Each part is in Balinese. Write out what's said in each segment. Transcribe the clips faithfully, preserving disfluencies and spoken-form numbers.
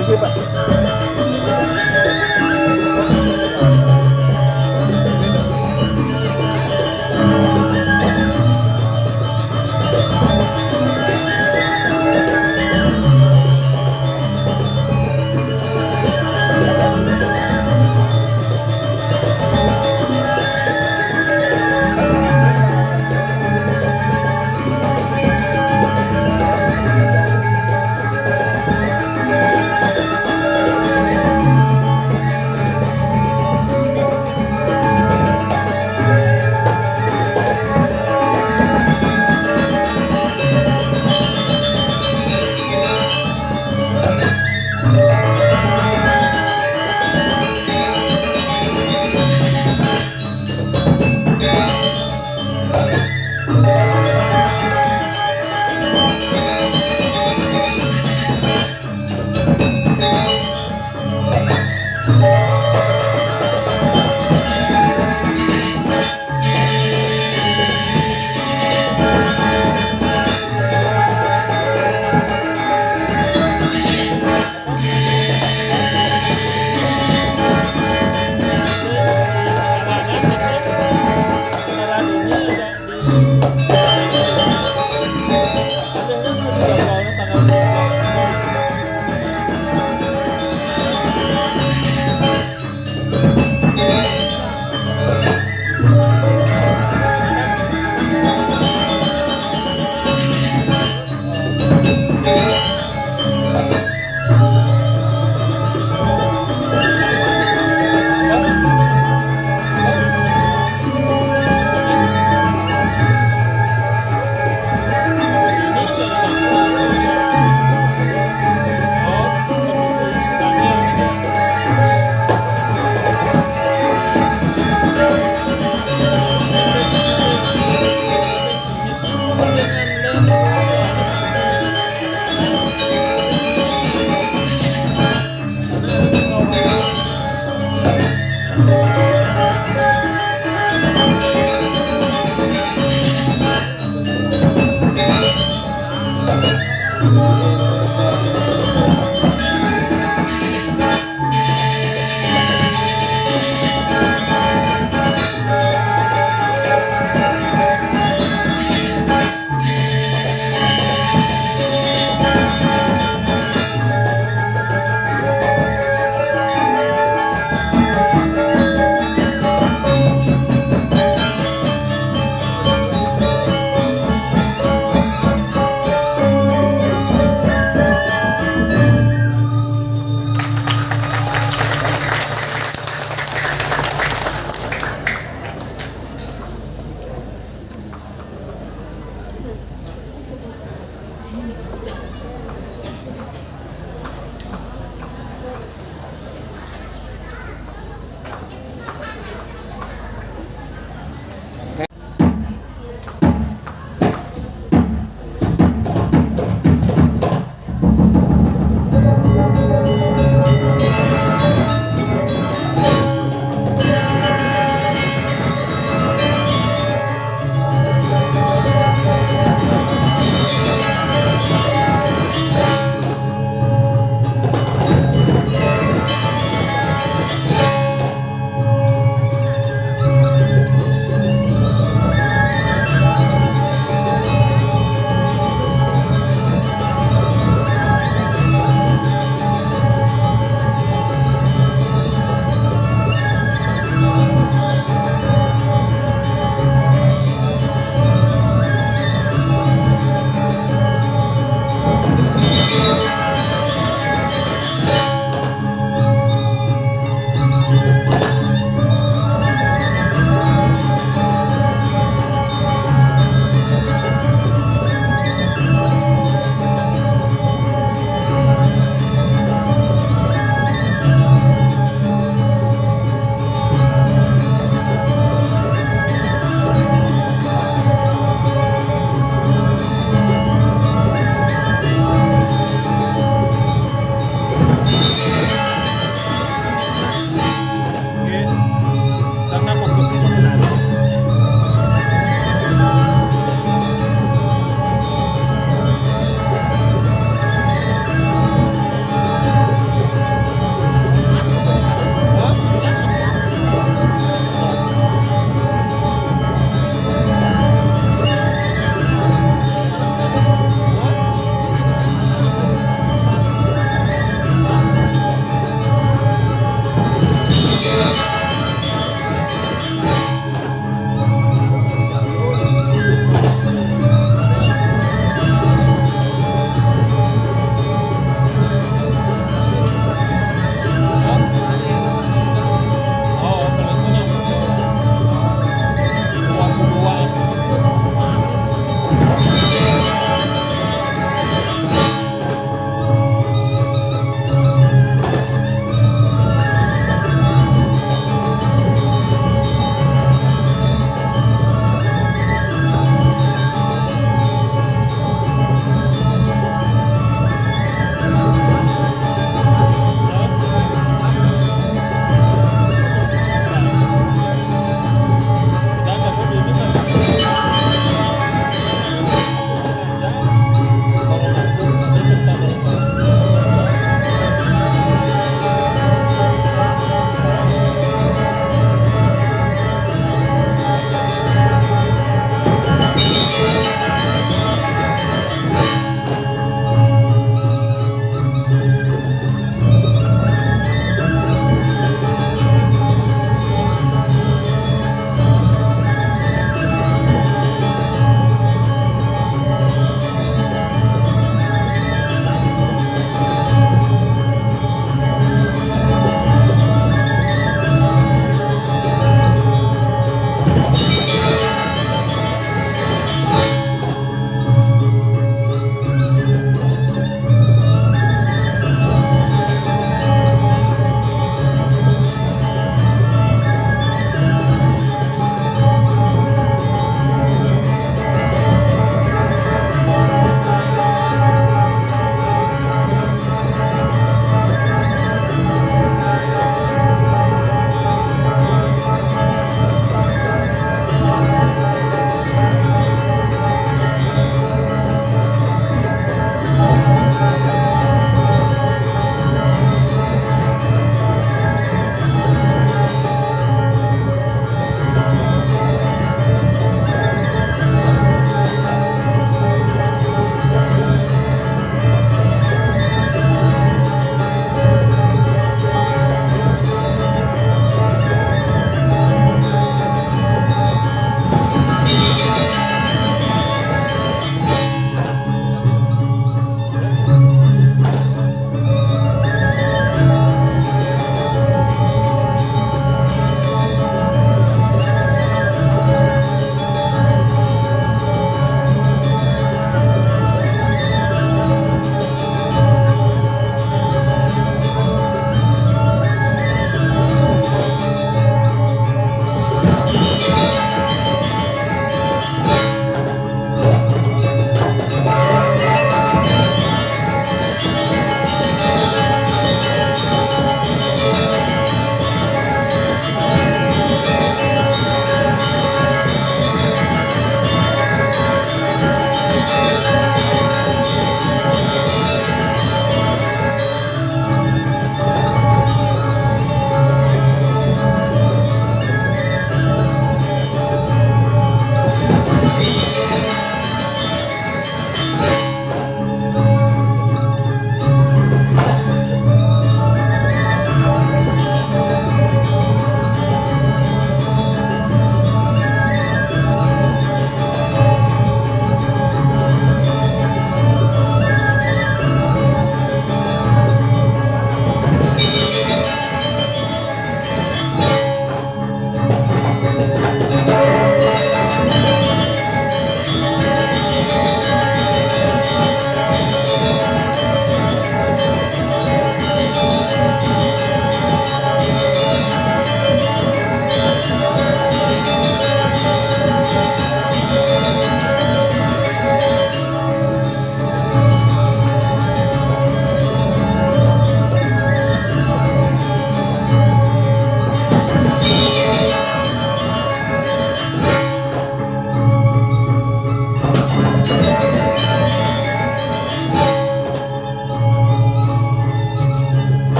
Permisi, Pak.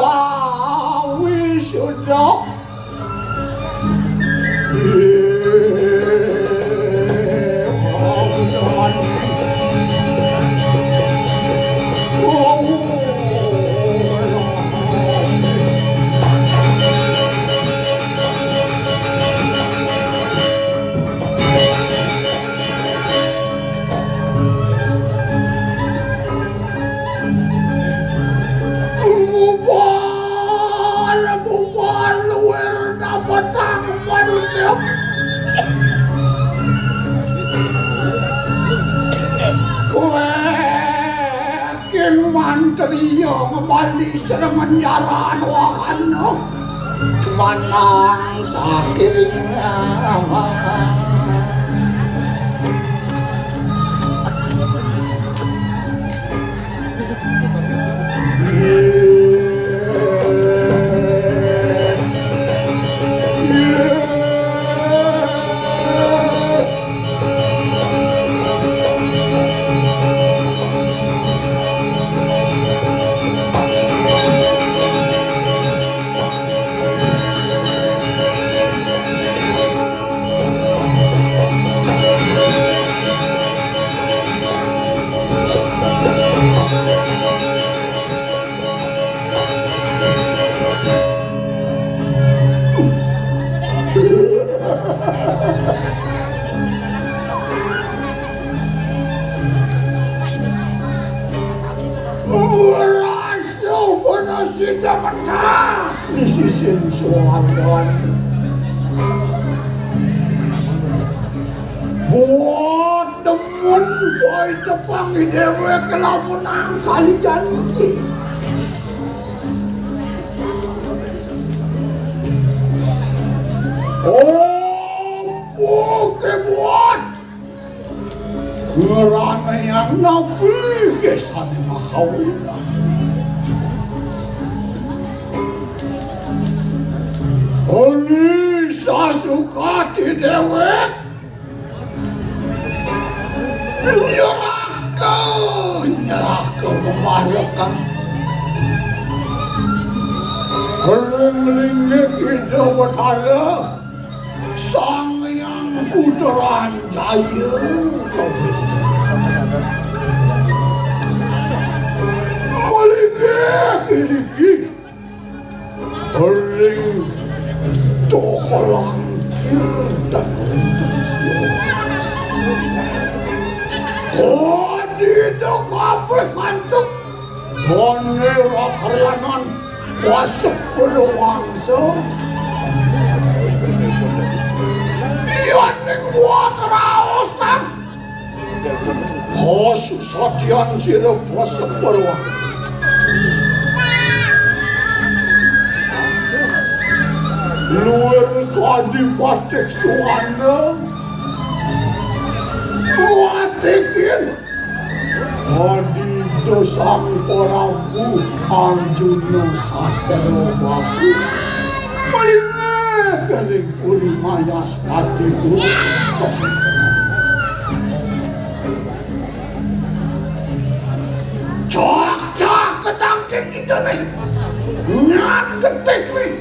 Awi suda. Bubar, bubar, luwir na petang manusia. Kowe king mantri ya ngebali seremenyaran wahana. Manang sakiring Berasa berasida mentas di sisin suandon. Buat demen, saya tepangi dewek kelamun angkali janji. Oh, buke buat. Ngranayang napi gesane Mahaulan. Ari sasukati dewek. Nyerahke, nyerahke memarekan. Ring linggih Ida Betara. Sang Hyang Puteran Jaya. Malinggih iriki ring Toholangkir dan ring Tungsio. Kadi kabeh kantuk. Dane rakaryanan Pasek Padawangsa. Yaning buat raosan. Kasusatian sira Pasek Padawangsa. Luwir kadi Patih Suwana. Watikin. Adhita Sang Prabu Arjuna Sastra Bahu. Malinggih ring Puri Mayaspati Puri. Cak, cak, ketangkik kita nih. Nyat ketik nih.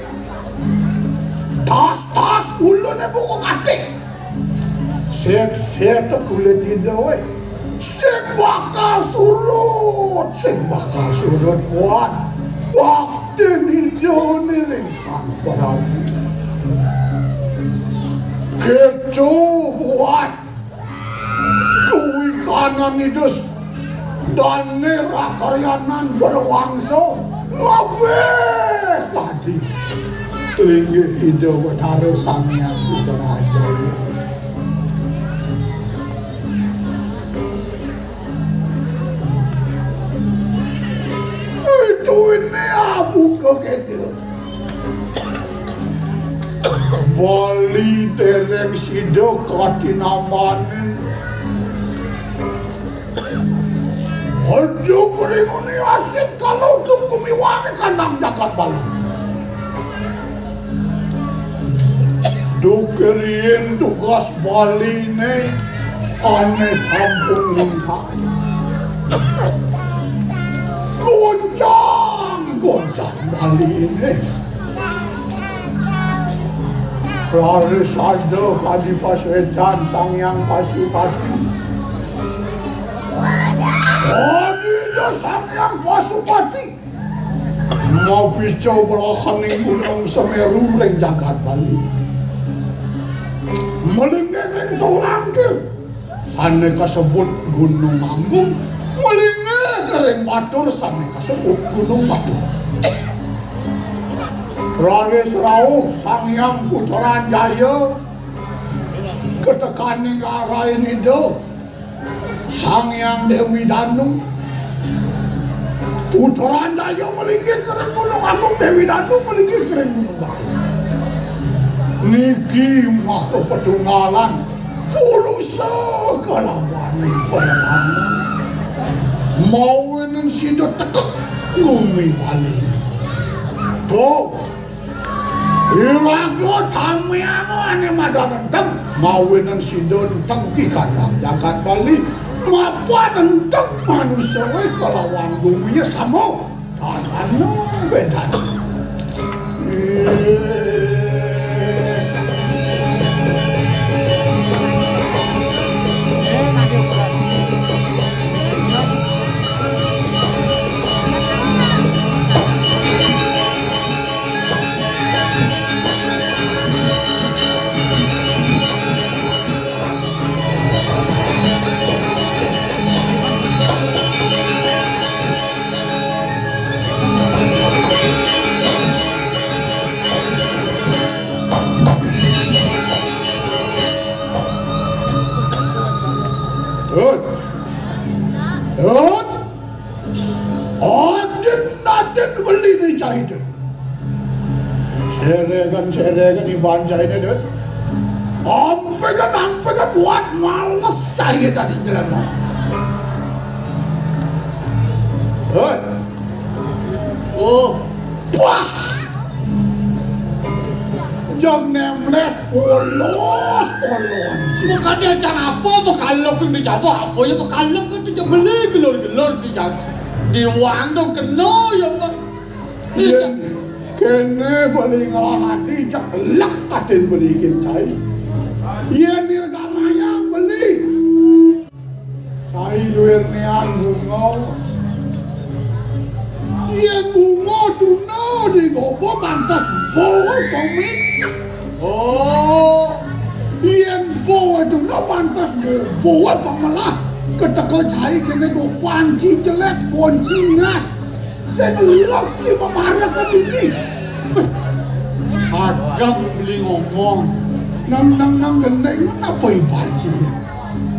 Tas, tas, ulune buku katik. Sip, sip, kulit Ida, weh. Sing bakal surut, sing bakal surut, Wan. Bakti Ida ning Sang Prabu. Kecu, Wan. Kuwi kanan Ida. Dane rakaryanan berwangsa ngabeh kadi. Linggih Ida Betara Sang Hyang Putrajaya. Pituine abuka kedel. Bali dereng sida katinamanin. Aduh, kerinune asin kalau untuk gumiwangi kandang jagat Bali. Duke riyen tugas Baline ane sampun lengkap. Goncang Kocang Bali ini. Raris ada kadi paswecan Sang Hyang Pasupati. Kadi Sang Hyang Pasupati. Mapica belahaning Gunung Semeru ring jagat Bali. Malinggih ring tolangkil sane kasebut Gunung Agung, malinggih ring batur sane kasebut Gunung Batur. Raris rauh Sang Hyang Putrajaya katekaning arahin Ida Sang Hyang Dewi Danu. Putrajaya malinggih ka ring Gunung Agung, Dewi Danu malinggih ka ring Gunung Batur. Niki maka patunggalan purusa kalawan pradana. Mawinan sida tekek ngumi Bali. Tuh, iraga tamiang ane madan enteng, mawinan sida enteng ki kandang jagat Bali. Mapan enteng manusa we kalawan gumi ya sama. Tanana bedana. Hut. Hut. Adin, adin beli ni cai tu. Seregan, seregan iban cai ni, Dut. Ampegan, ampegan buat males cai tadi jelema. Hei. Oh. Wah. Jang nemles polos, polos. Bukan dia jang apa, bekalok yang dicawa apa ya, bekalok yang dicawa beli gelor-gelor dicawa. Diwang dong kena ya, Pak. Yen kene beli ngelah ati, cek lek kaden beli kin cai. Yen nirgamaya beli. Cai duwe nian bunga. Yen bunga tuna digoba pantes bawa komik. Oh, yen bawa tuna pantes bawa pamalah. Keteka cai kene do panci jelek, panci ngas. Sing lok ci pemarekan ini. Agak beli ngomong. Nang, nang, nang gendeng apa ibaji?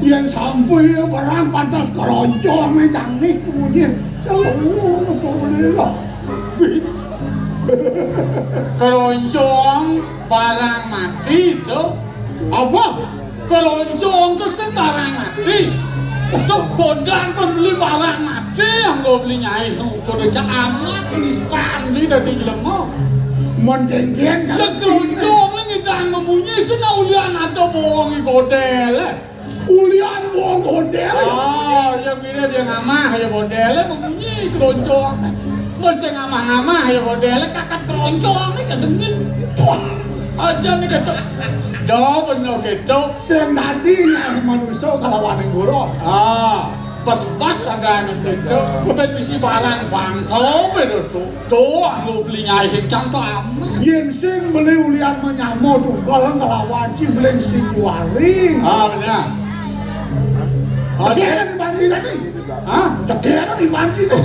Yen sampai barang pantas keroncong nih, cangnih kemudian. Jauh, jauh, jauh. Keroncong barang mati itu. Apa? Keroncong to sing barang mati. To gondang kon beli barang mati, anggo beli nyai, to dek amat nistan di dadi jelema. Mon jenggen. Lek keroncong le ngidang munyi, sing ulian ada bawang godel. Ulian bawang godel. Ah, ya mirip ya ngamah ya godel munyi keroncong. Mun sing ngamah-ngamah ya godel kakat keroncong nih kadengin. Wah, aja nih kata. Do bener gitu. Sing tadi nyai manusa kalawaning guru. Ah, pas-pas ada anu gitu. Kudu bisi barang bangko bener tuh. Tuh, anu beli nyai hingkang tuh amat. Yen sing beli ulian menyamo tunggal ngelawan ci beli sing kuari. Ah, bener. Ah, cekeran di panci tadi. Hah? Cekeran di panci tuh.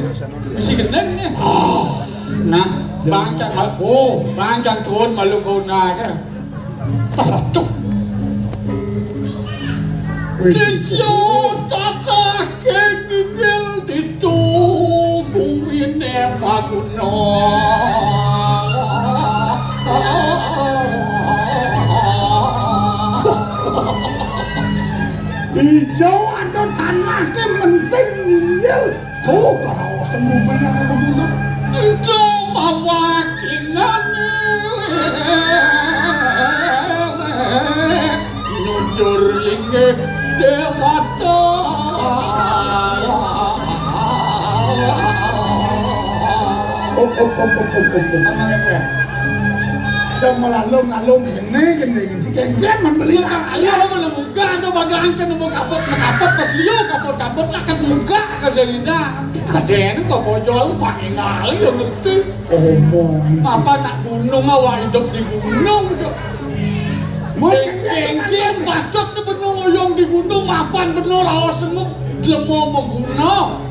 Bisi gendeng nih. Ah. Nah, bangkang, oh, bangkang turun malu kau naga. Taratuk. Wih. Kijo tatah kengingil ditu gumine paguna. Ijo ada tanah ke menting nginggil. Tuh, karaosan bubuhan anu bubuhan. Ento mawakilane nujur linggih dewata. Oh, Kok, kok, kok, kok, kok, kok. Yang malah lung, lung kene, kene, kene. Si kengken man beli. Ayo, mana muka, ada bagang, kene mau kapot, mau kapot, pas liu, kapot, kapot, lah, kan muka, kan Selina. Ada yang kok kojol, pakai ngali, ya mesti. Omong. Apa nak gunung, awak hidup di gunung, hidup. Mas, kengken, patut ni bener ngoyong di gunung, mapan bener, awas semut, jelema mau gunung.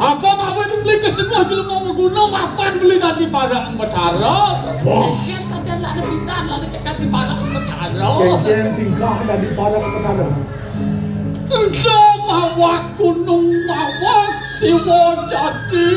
Apa mawe beli kesemuh jelema maguna, mapan beli dadi para Betara. Wah. Kengken kadang lada pitan, lada cekak di para Betara. Kengken tingkah dadi para Betara. Ento mawak gunung mawak Siwa jati.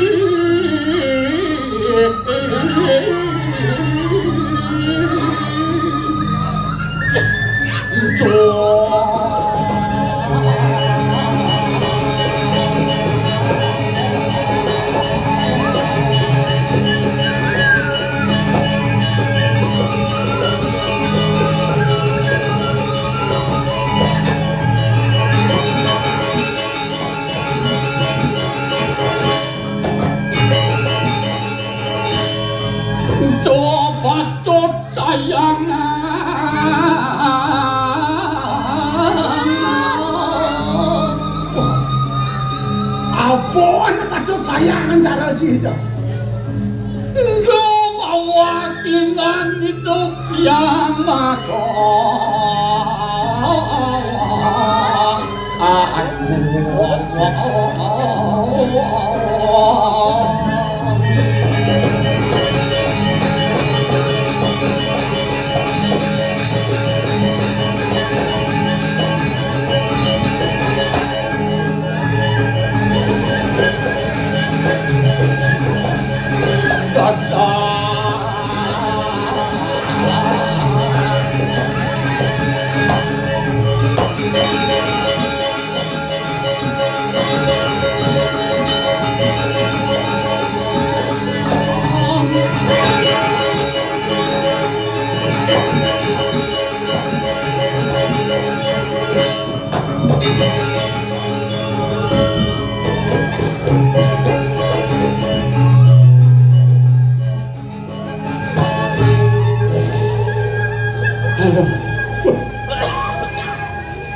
Coba tut sayang. Apa anak kata sayangan cara cita? Lo bawa dengan hidup yang makhluk. Aduh.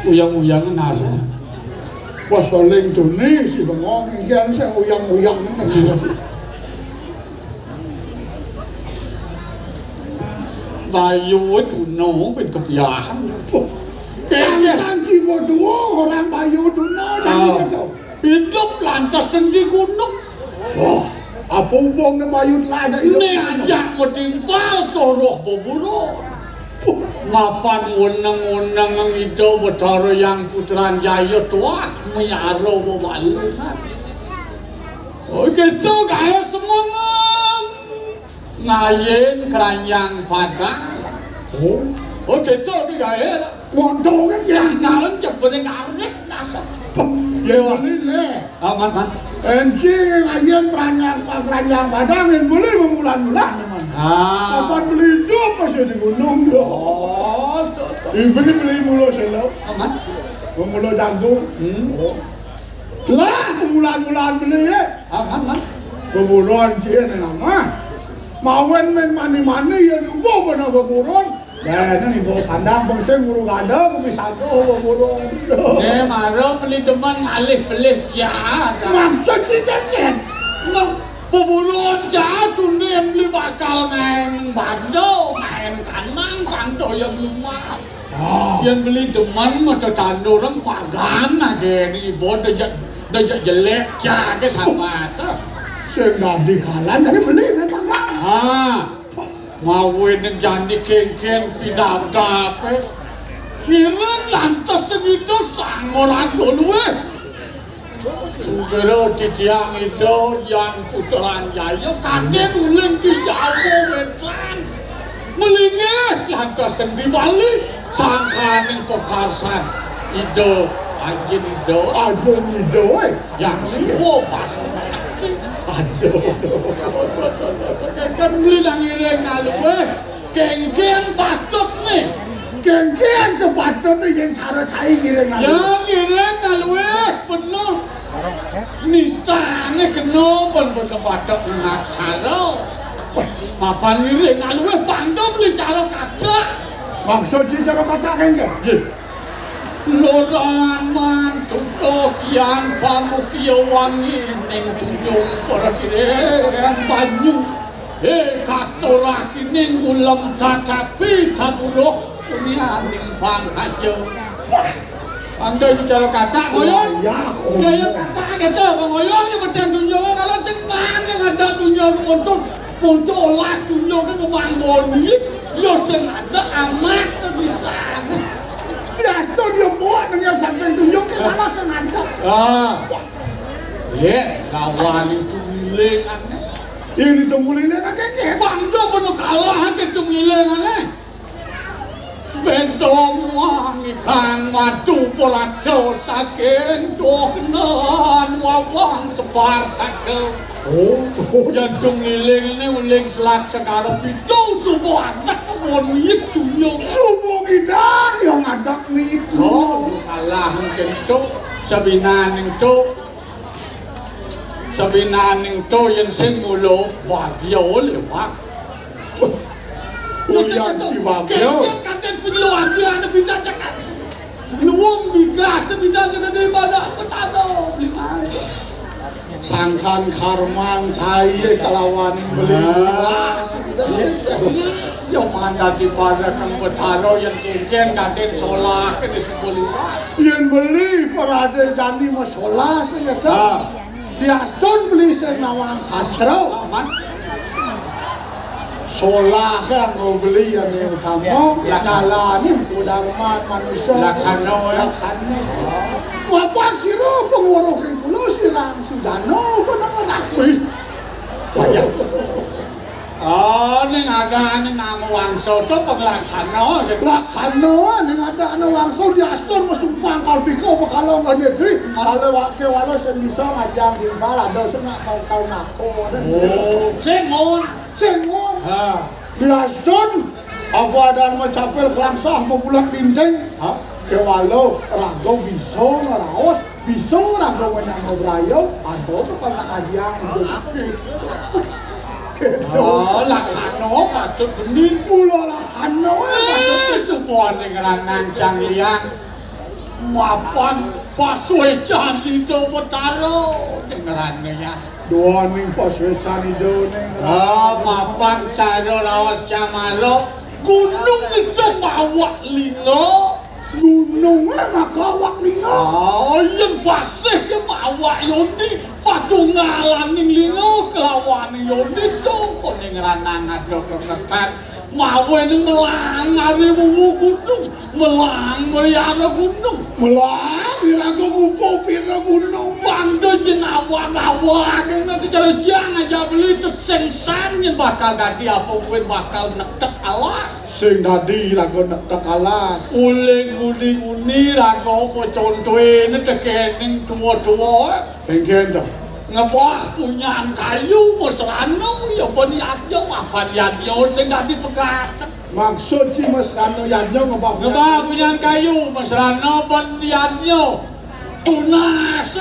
Uyang-uyang nasi. Wah, soling tuni si bengong iki anu sing uyang-uyang. Bayu Tuna pin kepiahan. Jangan jiwa dua orang Bayu Tuna dan Ah. Gitu. Hidup lantas sendi gunung. Wah, apa hubungnya Bayu telah ada hidup? Ini aja mau timpal soroh beburu. Mapan weneng-weneng Ida Betara Yang Putran Jaya tuah miara bebalungan. Oh, gitu gawe semengan. Ngayen keranjang padang. Oh. Oh, gitu ki gawe. Wonto kan ya. Sangkalen jebene ngarit nasa. Ya, wali le. Aman, man. Enci ngayen keranjang, keranjang padang yang beli memulan-mulan, man. Ah. Apa beli itu apa sih di gunung, do? Oh, to, to. Beli, beli mulu selo. Aman. Mulu jagung. Hmm. Oh. Lah, memulan-mulan beli ya. Aman, man. Beburon sih ini nama. Mawen men mani-mani ya juga benar beburon. Lah, ini bawa pandang, bang, saya guru kada, kopi satu, bawa burung. Nih, mara beli demen ngalih belih jahat. Maksud kita kan? Nang beburon jahat, tuh nih yang beli bakal main bando, main kanang, bando yang lumah. Oh. Yang beli demen, mata tandur, pagan aja nih, ibu dejak, dejak jelek, jaga sama tuh. Sing dadi kalan, tapi beli memang kan? Ah. Mawe ning jani kengken pidabdape. Ngiring lantas sing ida sang ora luwih. Sugera titiang ida Yang Putran Jaya kadin uling ki Jawa Wetan. Melinggih lantas sendi Bali sangkaning pakarsan. Ida, anjing ida. Anjing ida, eh. Yang Siwa pasti. Aduh. Kan beli nang ngiring kaluwe. Kengken patut nih. Kengken sepatut nih yang cara cai ngiring kaluwe. Ya, ngiring kaluwe, bener. Nistané kena pun beda bathik naksara. Mapan iring aluh panda beli cara kathah. Maksud ci cara kathah kéngkén? Nggih. Lurahan mantuka kian pamukia wangi ning tunjung para kireng banyu. Hé, kastura kining ulem tatapi taburuh punyaning pangkaja. Wah, angga bicara kathah ngoyong. Wayah, oh. Gaya kathah kita ngoyong ya beten tunjung kalau sing mana ada tunjung untuk untuk olas tunjung itu manggon ini ya sing ada amat tulisan. Biasa dia buat dengan sampai tunjung ke kalau sing ada. Ah. Yé, kawan itu miling aneh. Ini tunggu lilin akeh-akeh. Bangga penuh kalah ke tunggu lilin aneh. Bento muang ikang madu pelajo saking dohnan wawang sebar sakel. Oh, oh. Yang tunggu lilin ini uling selat sekara pitu subuh anak wong itu yo. Subuh kita yang adak itu. Oh, kalah mungkin itu. Sabinaning to, sabinaning to yén sing mula bagya liwat. Uyan si bagya. Kadén, kadén punya luar biasa pindah cakap. Nuwun bigas pindah kena di mana petano beli. Sangkan karmang cai kalawaning beli. Nah. Yo mandati pada kang Betara yén kéngkén kadén solah kena simpul liwat. Yén beli parade jani masolah sing ada. Ah. Diastun beli sing nawang sastra. Aman. Solah kanggo beli ané utama, ya, nyalani kudarman manusia. Laksana, ya. Laksana. Bapak sira pengweruh ing kula sirang sudana apa nang ora? Wih. Waduh. Oh, ning ada ning nang wangsa to panglaksana. Laksana ning ada ana wangsa diastur mesumpang kalbika bekala ngene dri. Kale wake wala sing bisa ngajang timpal ada sing nak mau kau nako. Oh, sing mon. Sing mon. Ha. Diastur apa ada anu mencapil kelangsah mebulan dinding. Ha? Kewala raga bisa ngeraos. Bisa raga menyang braya, ada kok nak ayang. Gitu. Oh, laksana patut bening. Mula laksana, eh, patut. Eh, supaya ning ranang jang liang. Mapan pasuecan Ida Betara ning ranang ya. Doaning pasuecan Ida ning. Ah, mapan cara raos camara. Gunung itu mawak lingga. Gunungé maka awak linga. Ah, yén pasih ya awak yondi, patungalaning linga kelawan yondi to koning ranang ada keketan. Mawe ning melang ari wuwu gunung, melang meriara gunung. Melang iraga ngupu pira gunung. Pangda jenawan-awan ning cara jang aja beli tesengsan yén bakal dadi apa kuwi bakal nektek alas. Sing dadi raga nektek alas. Uling nguni-nguni raga apa contohé tekening tua-tua. Kéngkén to. Ngebah punyan kayu mesrana ya ben yadnya mapan yadnya sing dadi pegat. Maksud si mesrana yadnya ngebah punyan. Ngebah punyan kayu mesrana ben yadnya. Tunas.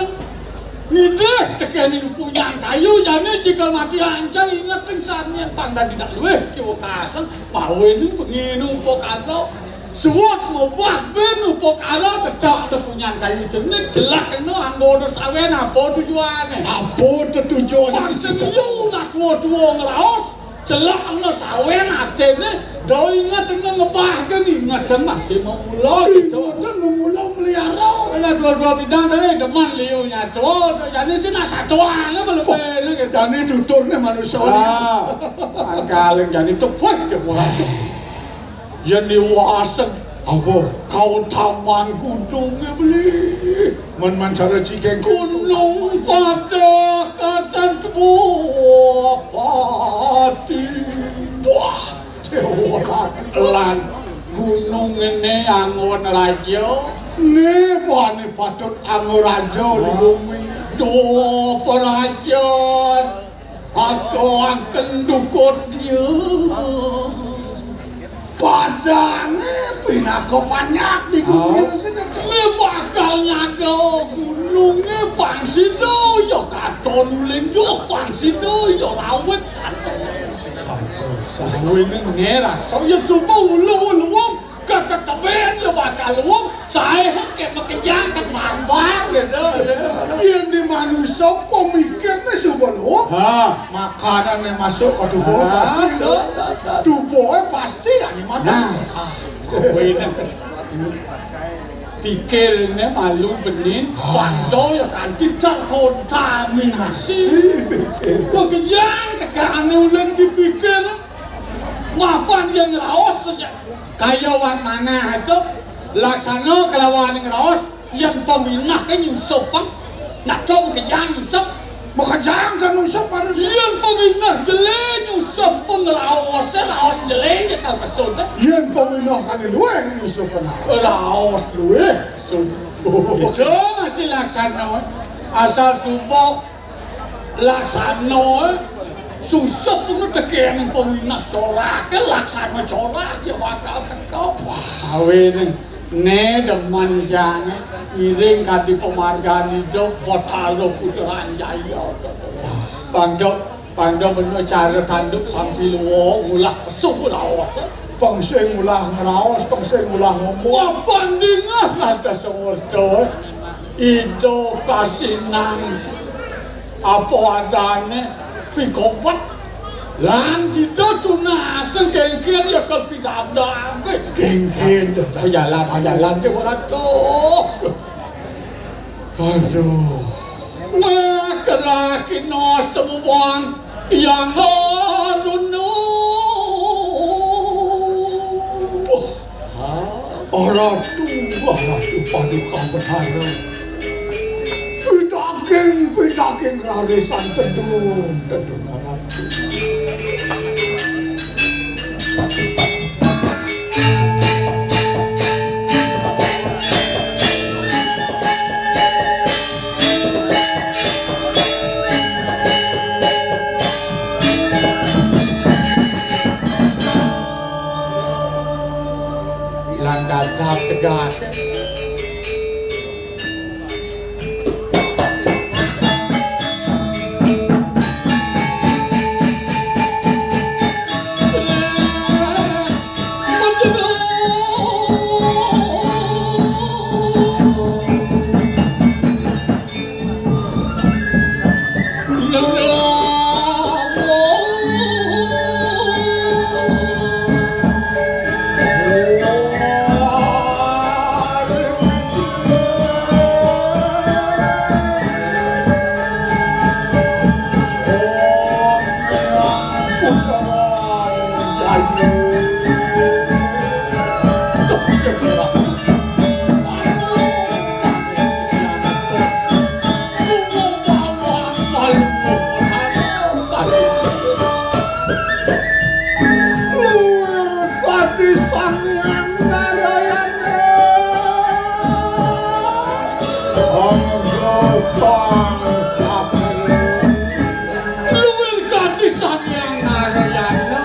Nindih tekening punyan kayu jane jika mati ancen inget pingsan yen tang dadi dak luwih kiwa kaseng mawe ning penginu upakara. Suwut ngobah ben upakara tedak te punyan kayu jenik jelas kena anggone sawen apa tujuane? Apa tetujuane? Maksud iya nak tuwa-tuwa ngraos. Celak ana sawen atene, do inget ana ngebahke ning ngajeng masih memula gitu. Mboten memula meliara. Ana dua-dua bidang tadi demen liu nyatu, jane sih nak satuane melepe gitu. Jane tuturne manusia liu. Ah, angkaling jane tepet ya waduh. Yen diwasen apa? Kautaman gununge beli. Men mancara cikeng gunung patah katan tubuh pati. Wah, dewa. Lan gunung ini anggon raja. Ne bane patut anggon raja di bumi. Duh, praja. Aku akan dukut dia. Padange pinaka panyak di gunung. Oh. Ini bakal nyadok. Lunge pangsida ya katon uling, ya pangsida ya rawit. Sawi ning ngerak, sawi suba ulu luwung, keteteben ya bakal luwung, sae ke makejang ke mambar gitu. Yen di manusa pemikirne suba luwung. Ha. Makanane masuk ke tubuh. Ha, pasti. Tubuh pasti ya ni mana. Nah. Sawi ning. Pikirne malu bening, ah, bandel ya kanti terkontaminasi. Pikir. Makejang tekane uling dipikir. Mapan yen ngraos saja. Kaya wan manah itu laksana kelawan ngraos yen paminah ke nyusup, Bang. Nak dong makejang nyusup. Makejang kan nyusup manusia. Yen paminah jele nyusup pun raos, raos jele ya kal pesut. Yen paminah kan luwih nyusup kan. Raos luwih. Sun. Itu masih laksana. Asal suba laksana. Susup pun tekeng paminah corak, laksana corak ya bakal teka. Awene. Ne demen jane ngiring kanthi pamargan idup Batara Putra Jaya. Pangda, pangda bener cara tanduk sampi luwa ngulah pesu raos. Pang sing ngulah ngraos, pang sing ngulah ngomong. Papan dingeh lantas semerta. Ida kasinan apa adane pikobet. Lan dida tunas kengken ya kepidadake. Kengken ya. Jalan, jalan ke ora tuh. Aduh. Nah, kena kena semua yang anu. Wah. Aratu, aratu paduka betara. Pidaging, pidaging rarisan tedun, tedun aratu. Lan dadap tegar. Luwih kati Sang Hyang Narayana. Angga pang cakra. Luwih kati Sang Hyang Narayana.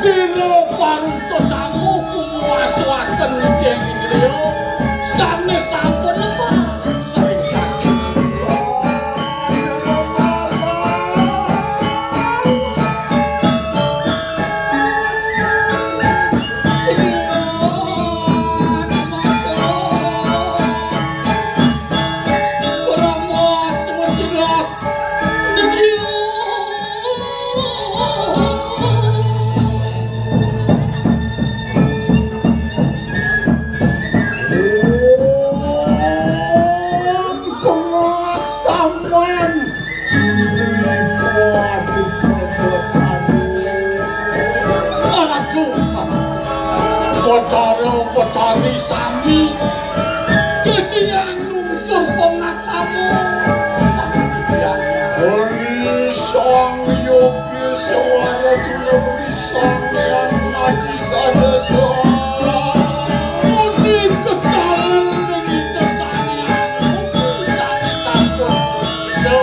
Dira parusa tamu kumuwasuaken ing indriya. Sane sampun lepas. Pengaksaman. Aduh, Batara Batari sami. Titiang lungsur pengaksaman. Ri Sang Yogi Sewara Dulur Ri Sang Hyang Aji Sadasa. Puji kekalih ring Ida Sang Hyang Widi Sang Hyang Widi.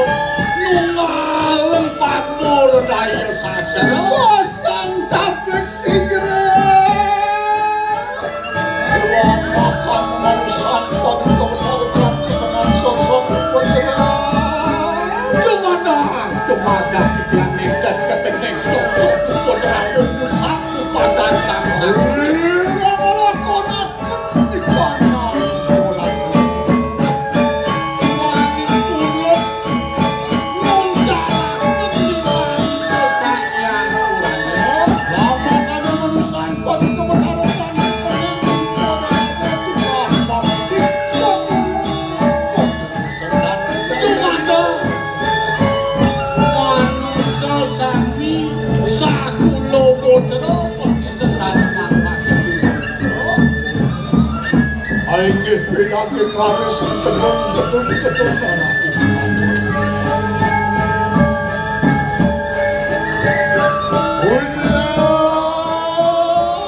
Nungaling pambur daya sastra. Kosong tapik sigra. Lapakan Putra pasti setana mangkat. Inggih pinanggih kari sing tedung, tedung, tedung, Ratu.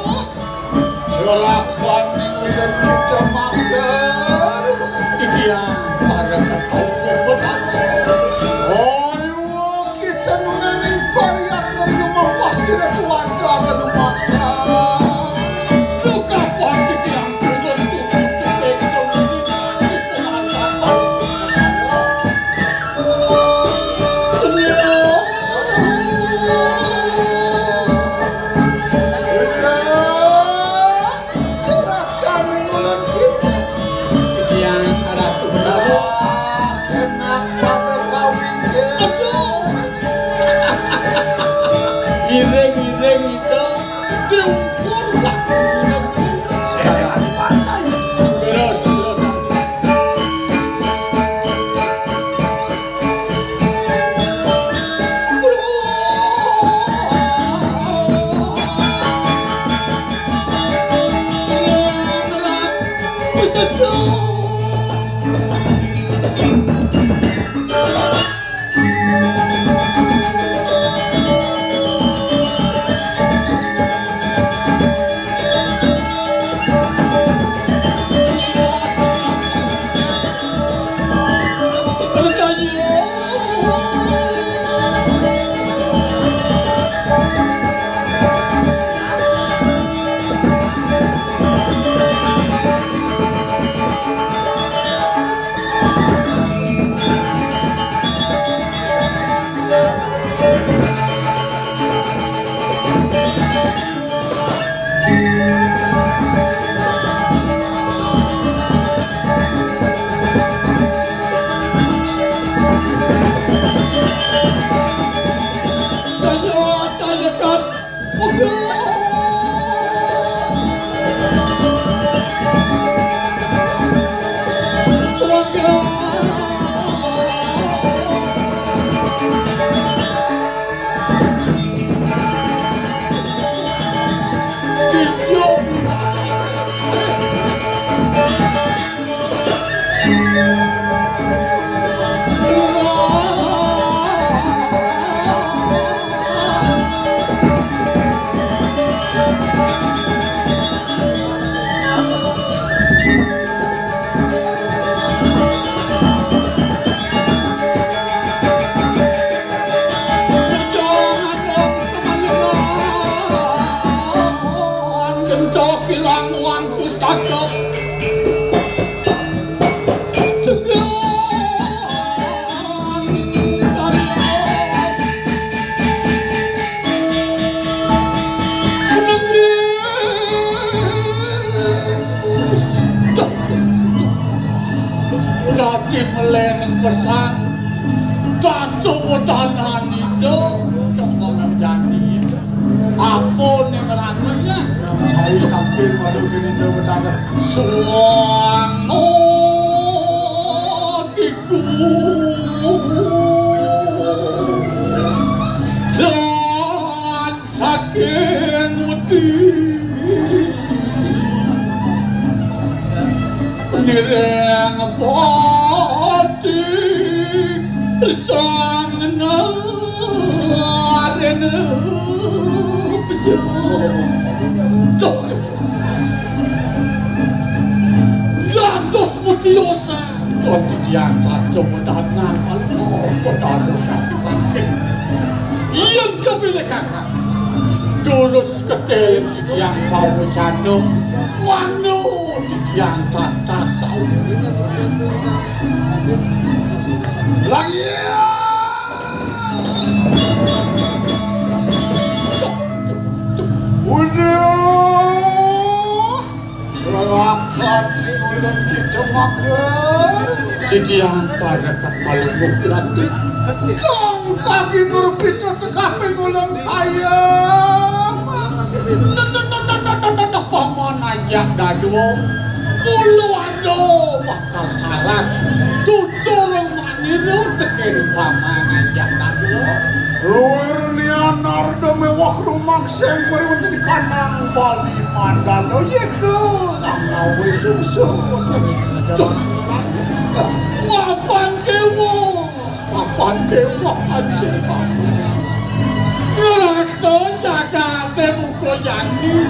Wah, juragan ning ulen kita makan. Titiang para ketemu benar. Ayo kita nunganing pariang nang lumapasi Ratu Wanda anu maksa. Buka kuat titiang turun turun setek sembunyi di tengah kapal. Juragan ning ulen kita. Titiang Ratu Prabu. Enak pada kawin, ya. Iring-iring itu diukur lah. Saya dipancai. Segera, segera. Ilang wan pustaka. Segan Dadi melereng pesan. Datuk wedanan ida, tembang jani. Apa ne merana ya? Saya tampil malu gini dah bertanya. Suang iku dan saking wedi. Nireng pati sang naren. Dados mutiosa. Kon titiang kacung danan Allah, pedalo kaki pakin. Yen kepilih kakak. Durus ketel titiang pawecana. Mano titiang tatas sawi. Lagi. Udah. Silakan di ulun kita makan. Titiang pada kepala bukit. Kang kaki nurpita tekapi ulun kaya. Paman ajak dadua. Ulu ado bakal sarat. Tutur manira tekeri paman ajak dadua. Luwir liyan arda mewah rumangsing mriwenteni kanang Bali Mandala, yeka ngawé susu. Duh. Mapan kéwuh, mapan kéwuh, anjing. Ngrasa jadake muka yani.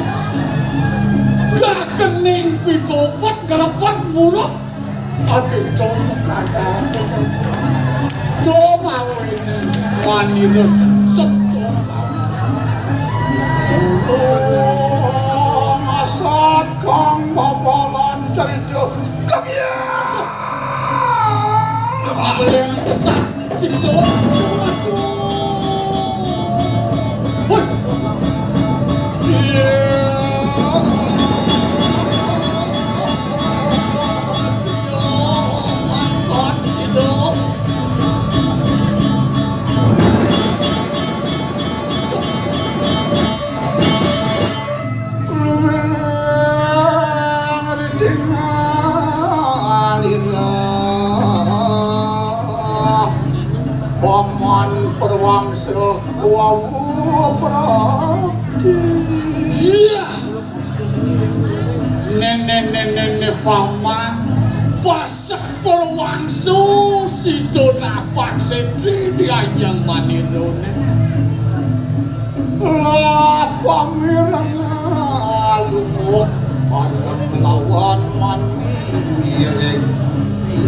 Gakening pikopet grepet muruk. Ati cuma kata cuma awene wani resep. Masat kang babalan cerita kang ya. Abelen kesak. Paman Perwangsa wau prakti. Iya. Nene, nene, nene, paman. Pasek Perwangsa sida napak sentri di Ayang Manirane. Lah pamireng lungguh bareng lawan mani.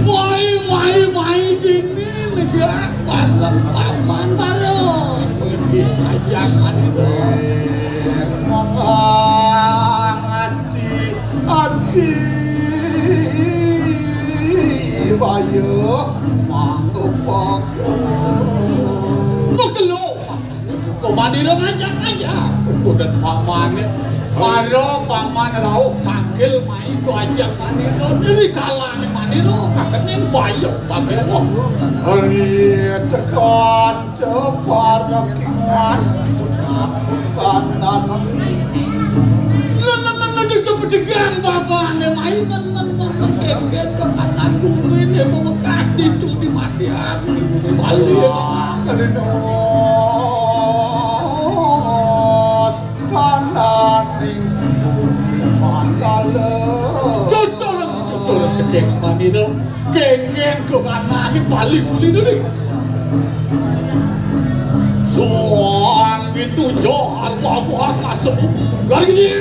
Wai, wai, wai, dini negak bareng paman bareng. Ayang Manirane. Mengangati ati bayuh mangupaka. Makelo, Manira ngajak-ngajak. Kemudian pamane, para paman rauh tangkil main ku ajak Manira. Diri kalane Manira, kakening bayuh pakewa. Hari tekan Coba rakingan kanan. Lha, lha, lha, lha, sepedegan babane mai, men, men, men, men, kengken ke kanan kuwi ne bekas ditu di matian, di bali. Wah, kalinos kanan ning bumi mandala. Cucul, cucul, kengken mani to. Kengken ke kanan ni bali kuli to ni. Suang gitu jo arwah-arwah kasemu. Gari gini.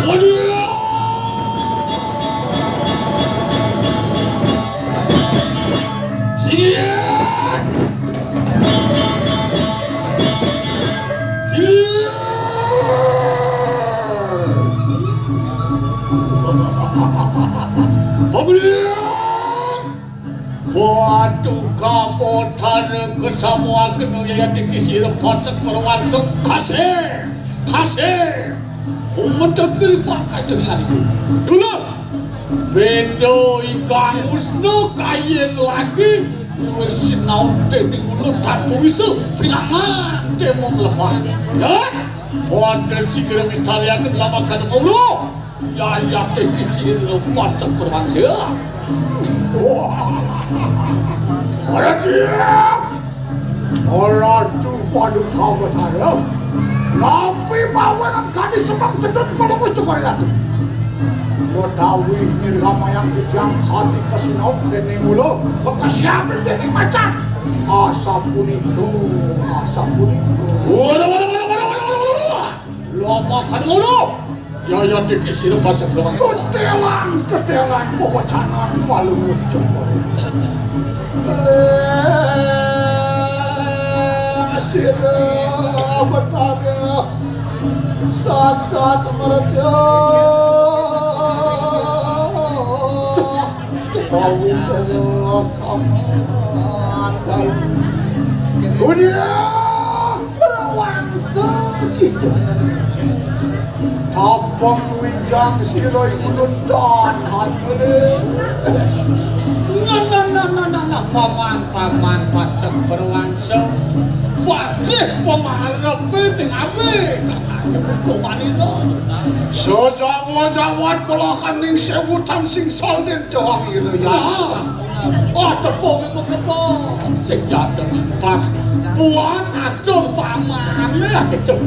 Waduh. Siap. Siap. Pemilihan. Waduh, kapodhar kesamuageno ya dikisira pasek perwansa. Kasih, kasih. Umedek diri pangkajeng yaiku. Dulur, beda ingkang usna kayeng lagi, wis sinau dening ulun tanpa wisa, pinangan demo mlepat. Ya, padha sigra ngistaryaken lamakan Allah. Yayate kisih lepas seperwansa. Ora diam. Ora tu padu kawetara. Napi bawenan kadi semang tedun pelemu cukuri ratu. Utawi nirgamayang titiang kadi kasinau dening ula, pekasiapin dening macan. Asa punika, asa punika. Waduh, waduh, waduh, waduh, waduh, waduh, waduh. Lama kan ngono. Yaya dikisira pasek lawan. Ketelan, ketelan, pewecanan palungguh Joko. Leh, sira Betara. Sat-sat merda. Kawin kaman. Udah. Perwangsa kita. Tapang wijang sira iku nuntan. Nah, nah, nah, nah, nah, nah, paman, paman, pasek perwangsa. Wasih pamarepé ning awé. Kok manira. Sajawa-jawat polahan ning sewutan sing salin doang ira ya. Ah. Oh, tepung iku kepo. Sing jadeng pas buat atur pamane lah kecem.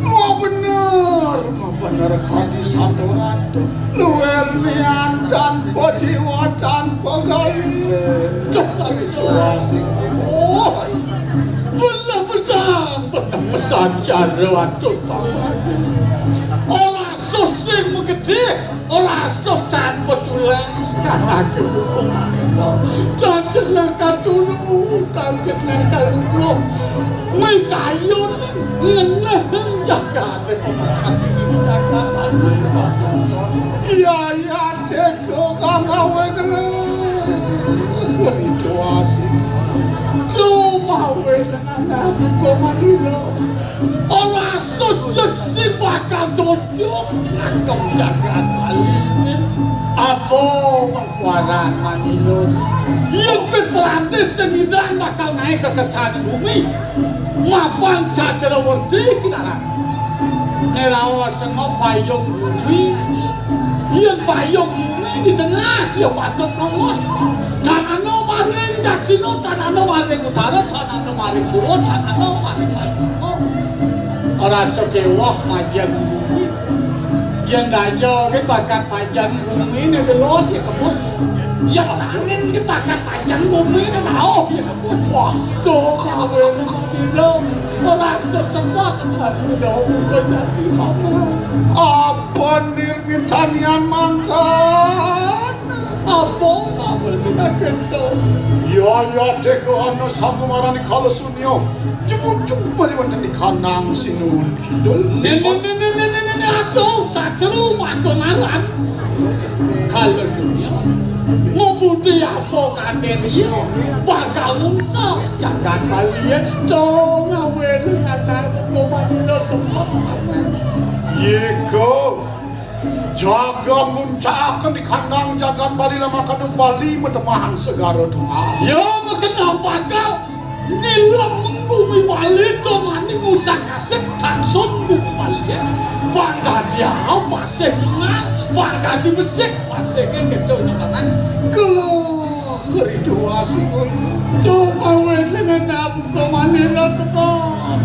Mau bener, mau bener hati satu ratu. Luwer nian tanpa jiwa, tanpa gali. Duh, itu asing. Oh, bener pesan, bener pesan cara atur pamane. Ora susing megedhe, ora suh tanpa tulang. Anake hukum. Cacet nang katulu, cacet nang kalulu. Mikayun ngeneh jagate. Iya, iya, teko kang gawe gelem. Situasi. Lumawe tenan aku kok manira. Ora susuk si bakal cocok nangkep jagat Bali. Apa perkuaran manira? Yen wit perantis sing nindang bakal naik ke kerjaan bumi. Mapan jajara werdi kinaran. Nerawa sengok payung bumi. Yen payung bumi di tengah, ya patut nongos. Tanana maring daksina, tanana maring utara, tanana maring kulon, tanana maring pacima. Ora sekewah majeng bumi. Yen daya ki bakat majeng bumi ne delon ya kebus. Ya angin ki bakat majeng bumi ne mau ya kebus. Wah, to kawe ne mabilo. Ora sesempat aku dong bukan nanti mama. Apa nirmitanian mangkan? Apa apa ni kaget to? Ya, ya, dek ana sanggumarani kala sunya. Jebujuk bari wonten di kanang sinuwun kidul. Ini, ini, ini, ini, ini, aduh, satru makonaran. Kala sunya. Ngobuti apa kaden iya? Bakal muntah. Jagat Bali ento ngawe dengan aku komandono semua. Yeko. Jaga nguncahaken di kandang jagat Bali lamakana Bali metemahan segara tunggal. Ya, mekena bakal ngilang menggumi Bali to mani ngusak asik taksun bumi Bali ya. Bangga dia pasih tunggal, bangga di besik pasih kan gitu nyemangan. Gelo keridu asik. Tuh, kawe dengan aku kemana lah,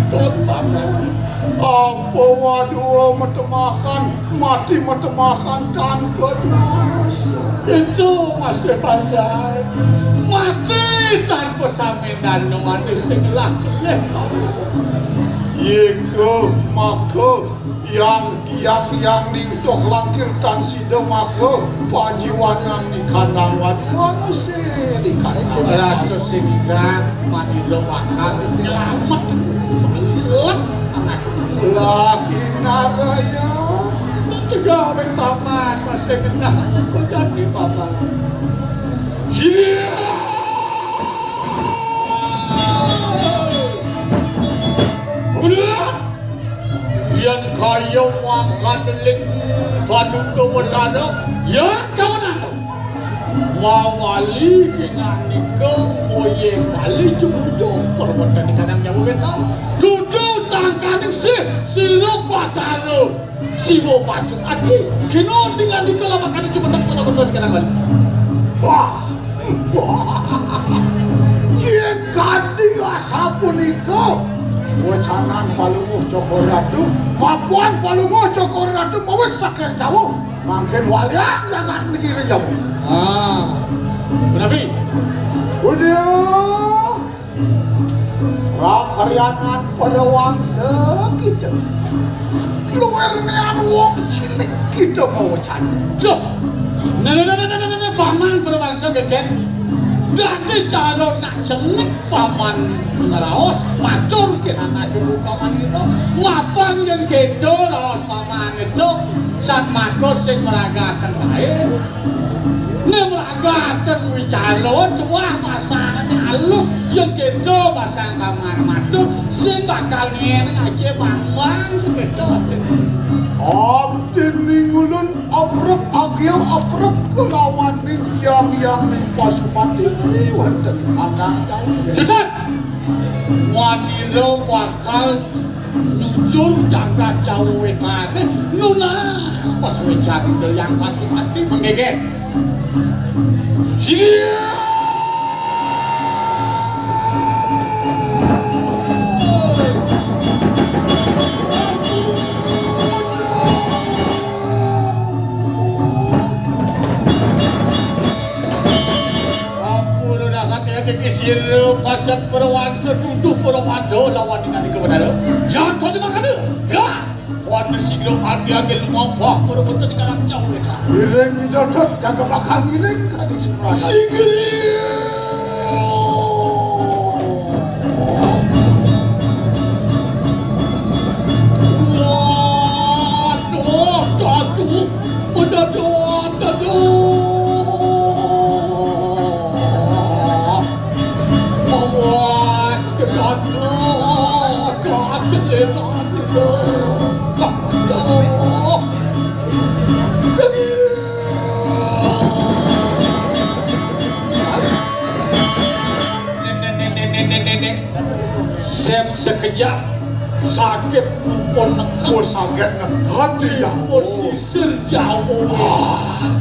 Ton, Paman. Apa waduh metemahan, mati metemahan tanpa dosa. Itu masih panjang. Mati tanpa saminan nuwani sing lah. Yeko maka yang yang yang nintoh langkir tan sida maka pajiwanan di kandang waduh sih di kandang. Rasa sing ilang manila bakal nyelamet. Lah, Kinaraya. Tegaring paman masih genah kok jadi paman. Iya. Bulan. Yang kaya makan ling paduka wetara, ya kawanan. Mawali kinanika moye Bali jemujung perwetani kadang nyawa wetan. Dudu sangkaning sih sira Batara Siwa Pasupati. Kina dengan dikelamakane cumetek kota-kota di kadang Bali. Wah. Wah. Yen kanthi asapunika, wecanan Palungguh Cokor Ratu, papuan Palungguh Cokor Ratu mawit saking jauh. Mangkin walian jagat niki ring jaba. Ah. Punapi? Udah. Rakaryanan pada wangsa kita. Luwer nian wong cilik kita mawecan. Duh. Nah, nah, nah, nah, nah, nah, nah, paman pada wangsa geger. Dadi cara nak cenik paman ngraos matur kira nak ibu paman kita. Mapan yen kita raos paman itu. Satmaka sing mragaken kae. Ning mragaken wicara tuah pasane alus yen keda pasang kamar matur sing bakal ngene aja bambang sekedo atine. Abdi ning ulun oprek agil oprek kelawan ning yang yang ning pasupati wonten kandang. Cetet! Wanira bakal nyujur jagat Jawa Wétan. Nunas pasuécan Hyang Pasupati menggegeh. Sini. Ampun, udah hati-hati di sini, pasang perawan setuju permata lawan dengan kebenaran. Jatuh di mana? Ya. Pada sing adi-adi lumampah, pada-pada di karang jauh, ya, Kak. Iring didodot, kagak bakal ngiring, Kanjeng Suprana. Sing iring. Waduh, aduh, aduh, aduh. Awas, kedana, kagelenan. Sep sekejap sakit nupun nekat. Oh, sakit nekat ya. Pesisir jauh. Ah,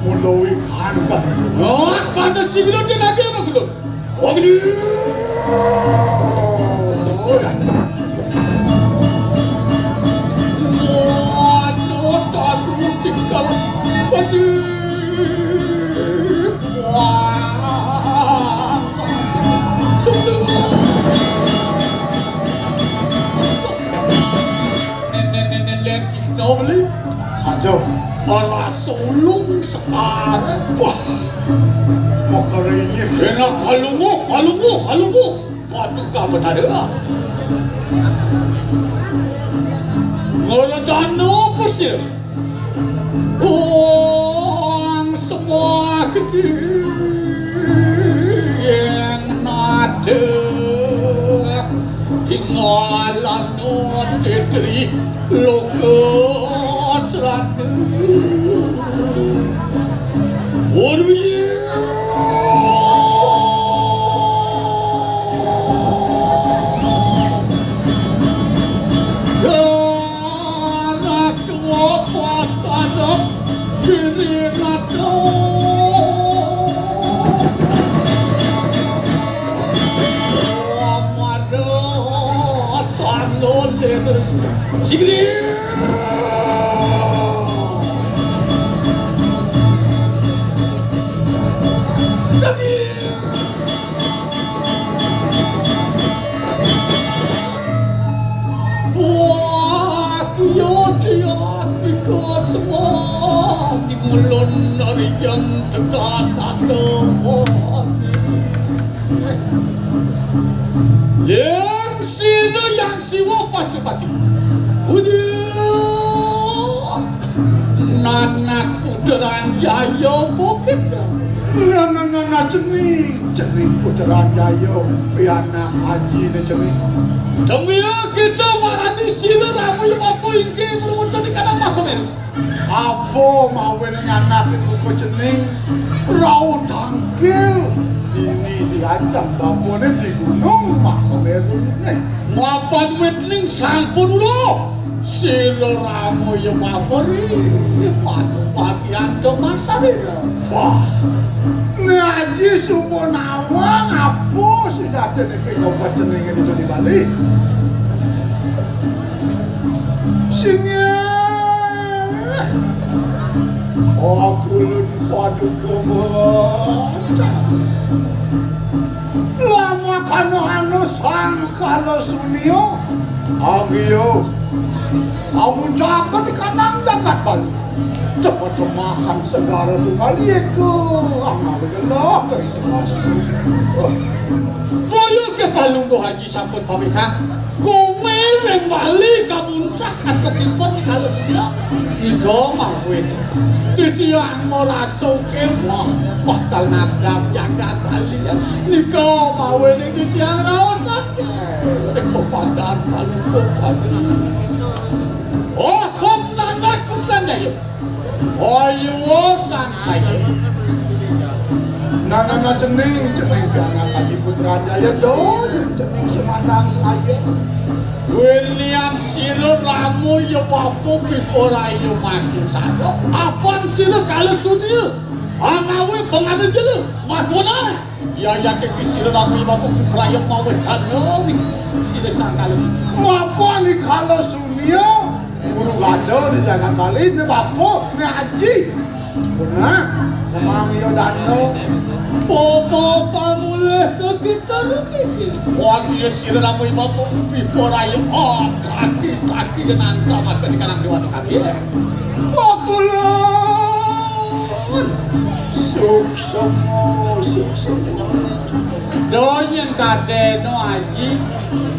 mulai kan kan. Ah, kada sing lagi apa belum? Wagli. Waduh, aduh, tinggal pedih. Wah. Nenek-nenek lihat kita beli. Saja. Para sulung sekarang. Wah. Makarinya. Enak kalunguh, kalunguh, kalunguh. Waduh, kamu tadi ah. Ngoro dano apa sih? Wong semua gedhe yang ngadeg. Tinggalan tetri loka sratu. Waduh, iya. Darah tua patah kiri ngaduh. Waduh, sandal leres. Sigri. Kami. Wah, iya, iya, nika semua di mulun dari yang tekan ada. Yang sini yang siwa Pasupati. Udah. Nanak Puteran Jaya bukit. Nah, nah, nah, nah, cening, cening Puteran Jaya, pianak aji ne cening. Temia kita marani sira ramu apa inggih berwonten di kanang Mahameru. Apa mawe ning anak iku cening rauh tangkil. Ini diancam bapane di gunung Mahameru ne. Mapan wit ning sampun ula. Sira ramoya maweri, manupati anta masarira. Wah, ne aji sumpun awang apa sujatine ki ngobat jenenge di Bali. Singgih. Oh, kulun paduka. Lama kana anu sang kala sunia. Anggiyo. Amun caket di kanang jagat Bali. Cepet makan segara tu Bali ke. Amal gelah. Boyo ke salungguh Haji sampun pamit, ha? Kumiring Bali kamuncak antuk ipun kala sedia. Tiga mawin. Titiang merasa kewah bakal nabrak jagat Bali. Nika mawin titiang raos. Ring pepadan paling pokok. Oh, kok nanak kutlan daya. Ayo sang saya. Nang ana cening, cening pianak Aji Putra Jaya, do, cening sumandang saya. Wénian sira ramu ya bapa piporaya mati sada. Apan sira kala sunia, anawi pengana jela, makona. Ya, ya, teki sira ramu ya bapa piporaya mawé dana ring sira sang kala sunia. Mapa ni kala sunia? Guru ada di jagat Bali, ni bapa, ni aji. Nah, memang iya dana. Bapa pamulih ke kita rugi. Wah, iya sira ramu ya bapa piporaya. Oh, kaki, kaki nangka maka di kanang dewa kaki. Pakulun. Suksma, suksma. Do yén kadéna aji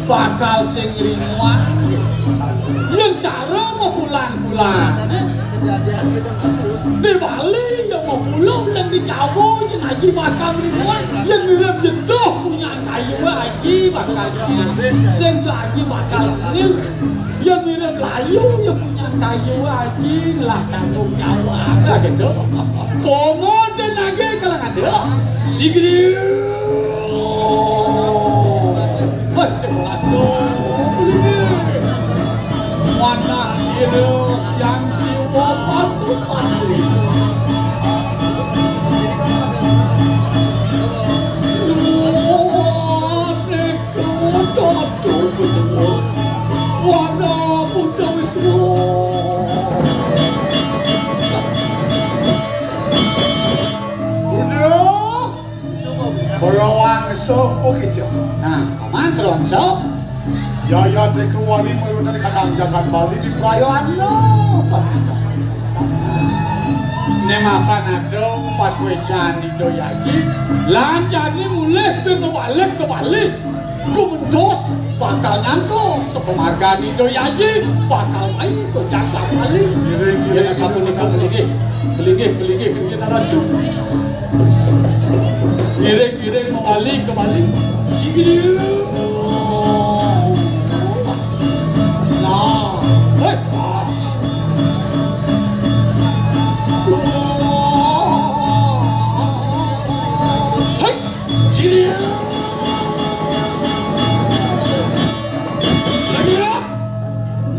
bakal sing ringuang. Yén cara mapulan-pulan. Di Bali ya mapula, yén di Jawa yén aji bakal ringuang. Yén mirip jeduh punyan kayu aji bakal ringuang. Sing aji bakal nil. Yén mirip layu ya punyan kayu aji lah tanggung jawab. Lah gitu. Komo tenage kalang ada. Sigri. Wah, waduh. Mana sira yang siwa pasupati. Duh, Wana Buddha Wisnu. Buddha. Kala wangsa apa kita? Nah, paman kala wangsa. Yaya Déka Wali mawénten kadang jagat Bali di perayaan. Né mapan ada pas wécan Ida Yaji, lan jani mulih pin mabalik ka Bali. Gumentos bakal nyangka sapamargan Ida Yaji bakal mai ka jagat Bali. Ngiring, ngiring. Yén sapunika pelinggih, pelinggih, pelinggih, pelinggih Ratu. Ngiring, ngiring mawali ka Bali. Sigi. Nah, hei. Hei. Sini. Sini.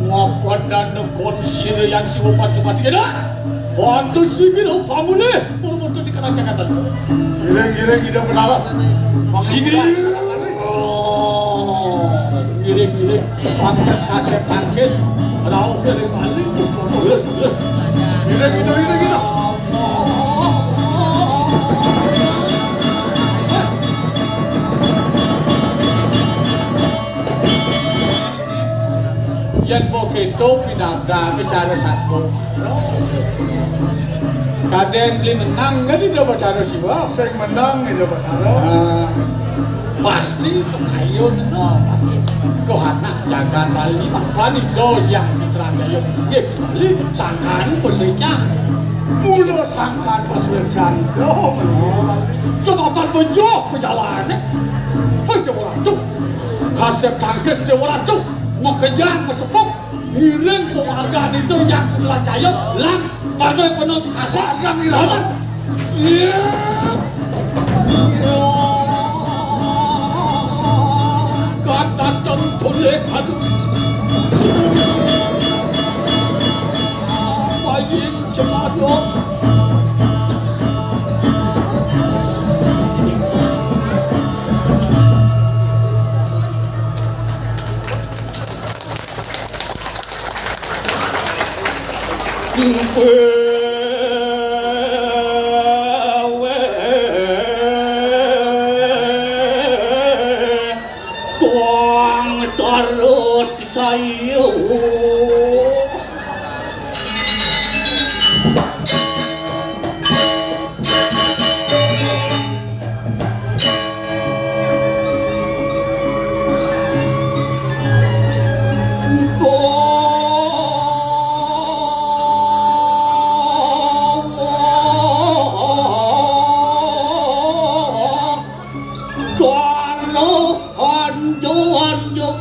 Ngapa dan nekon sira yang siwa pasupati kena? Pantes sira pamulih, murmur tu di kerajaan. Giring-giring ida penala. Sini. Giring-giring. Pangkat kasep tangkis. Rauh dari Bali. Terus, terus. Giring ida, giring ida. Yén begitu pinabdal bicara satu. Kadén beli menang kan Ida Batara Siwa. Sing menang Ida Batara. Ah, pasti pekayun no, pasti. Kok anak jagat Bali mapan Ida yang diterandaya. Nggih, Bali sangkan pesecah. Mula sangkan pesecah Ida. Coba pejuh ke jalan. Pejuh orang tu. Kasep tangkis Dewa Ratu. Makejang pesepuk. Ngiring pamargan Ida Hyang Putra Jaya lan padha penuh kasar kang iraman. Iya. Iya. Kata tentulih adu. Apa yen cemado? Tuang sarut sayuh. Tuan lo hanjo-hanjo.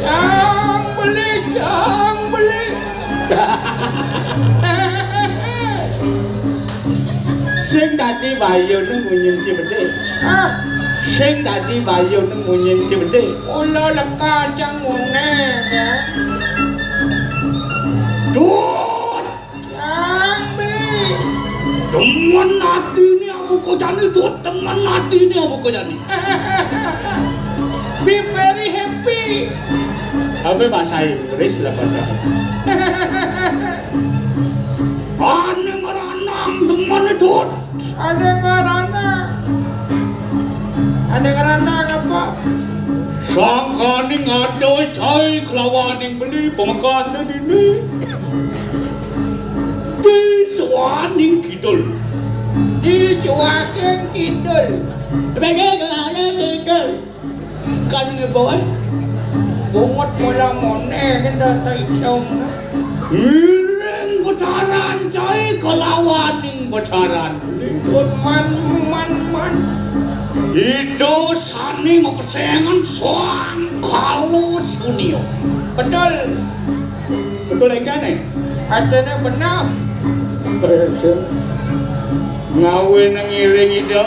Jang beli, jang beli. Sing dadi bayune munyin cibedik. Hah? Sing dadi bayune munyin cibedik. Ula leka jang mune, ya. Duh! Jambi. Demen atine aku kok jani, Dut. Demen atine aku kok jani. Be very happy. Apa bahasa Inggris lah pada? Ane ngeranang demen, Dut. Ane ngeranang. Ane ngeranang apa? Sangkaning ada cai kelawaning beli pemekane dini. Di suaning kidul. Di suaning kidul. Bagi kemana kidul? Kan ngebawai. Bungut mula mone kita tak hitung. Ngiring besaran cai kelawaning besaran. Man, man, man. Itu sani mapesengan soang kalu sunio. Betul. Betul engkane? Atene benar. Ngawe nang ngiring ida.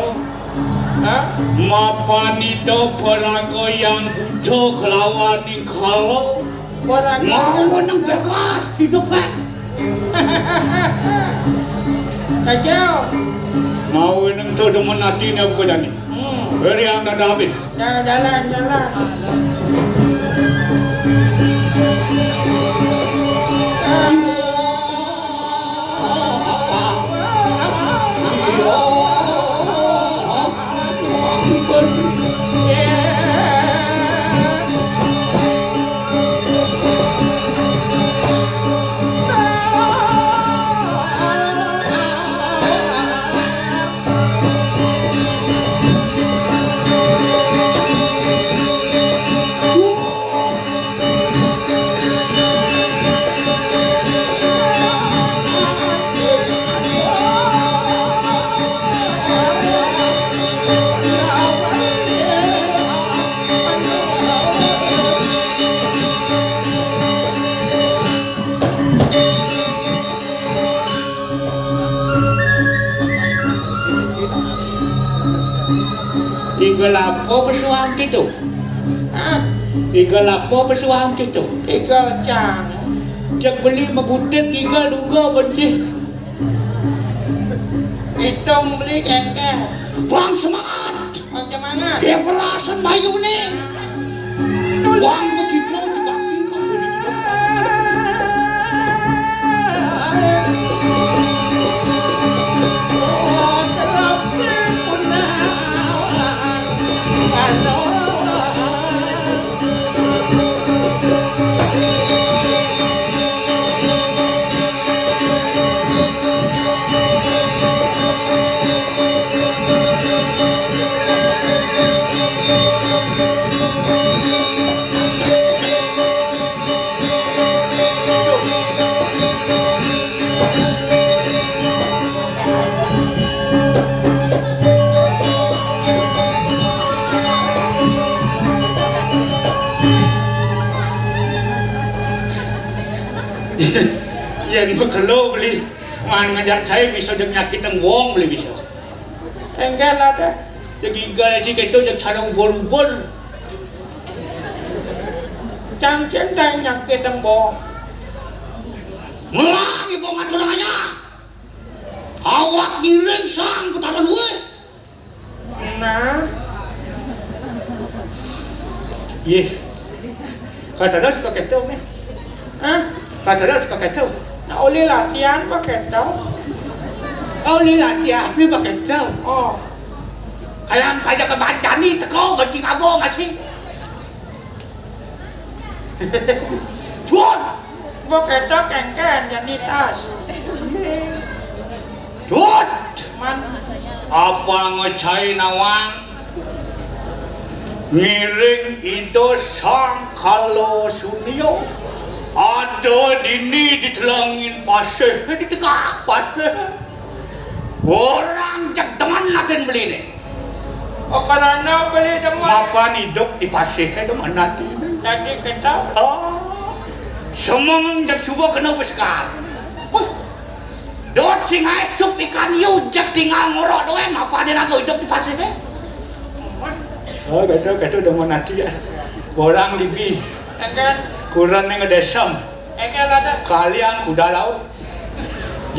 Hah? Mapan ida paraga yang buta kelawaning kala. Paraga. Ngawe nang bebas hidup, Pak. Kacau. Ngawe nang to demen atine apa jani? Hmm. Beri yang dada habis. Jalan, jalan, jalan. Igel apa pesuang kéto? Hah? Igel apa pesuang kéto? Igel cang. Cék beli mabutit igel duga bencih. Itung beli kéngkén. Bang semangat. Oké, semangat. Dia perasan bayu nih. Bang begitu juga. Yén makelo beli, man ngajak cai bisa jeg nyakitang wong beli bisa. Enggak ada. Jeg igel ci kéto jeg cara ubur-ubur. Cangcang teh nyakitang wong. Melang ibu ngatur aja. Awak ngiring sang putaran wé. Nah. Yéh. Katanya suka kéto nih. Hah? Katanya suka kéto. Nah, oleh latihan apa kéto? Oleh latihan apa kéto? Oh. Kayak kayak kebaca nih teko kencing apa masih? Jun! Mbok kéto kéngkén jani tas. Jun! Man. Apa ngecai nawang? Ngiring Ida Sang Kala Sunio. Ada dini di telangin pasir, di tengah pasir. Orang jak demen natin beli nih. Oh, karena beli demen. Mapan hidup di pasir demen natin. Jadi kita. Oh. Semeng jak subuh kena beskar. Wah. Dot sing ae sup ikan hiu jak tinggal ngorok doang, mapan dia naga hidup di pasir deh. Oh, betul, betul demen natin ya. Orang libi. Enggak. Kurang neng desem. Enggak ada. Kalian kuda laut.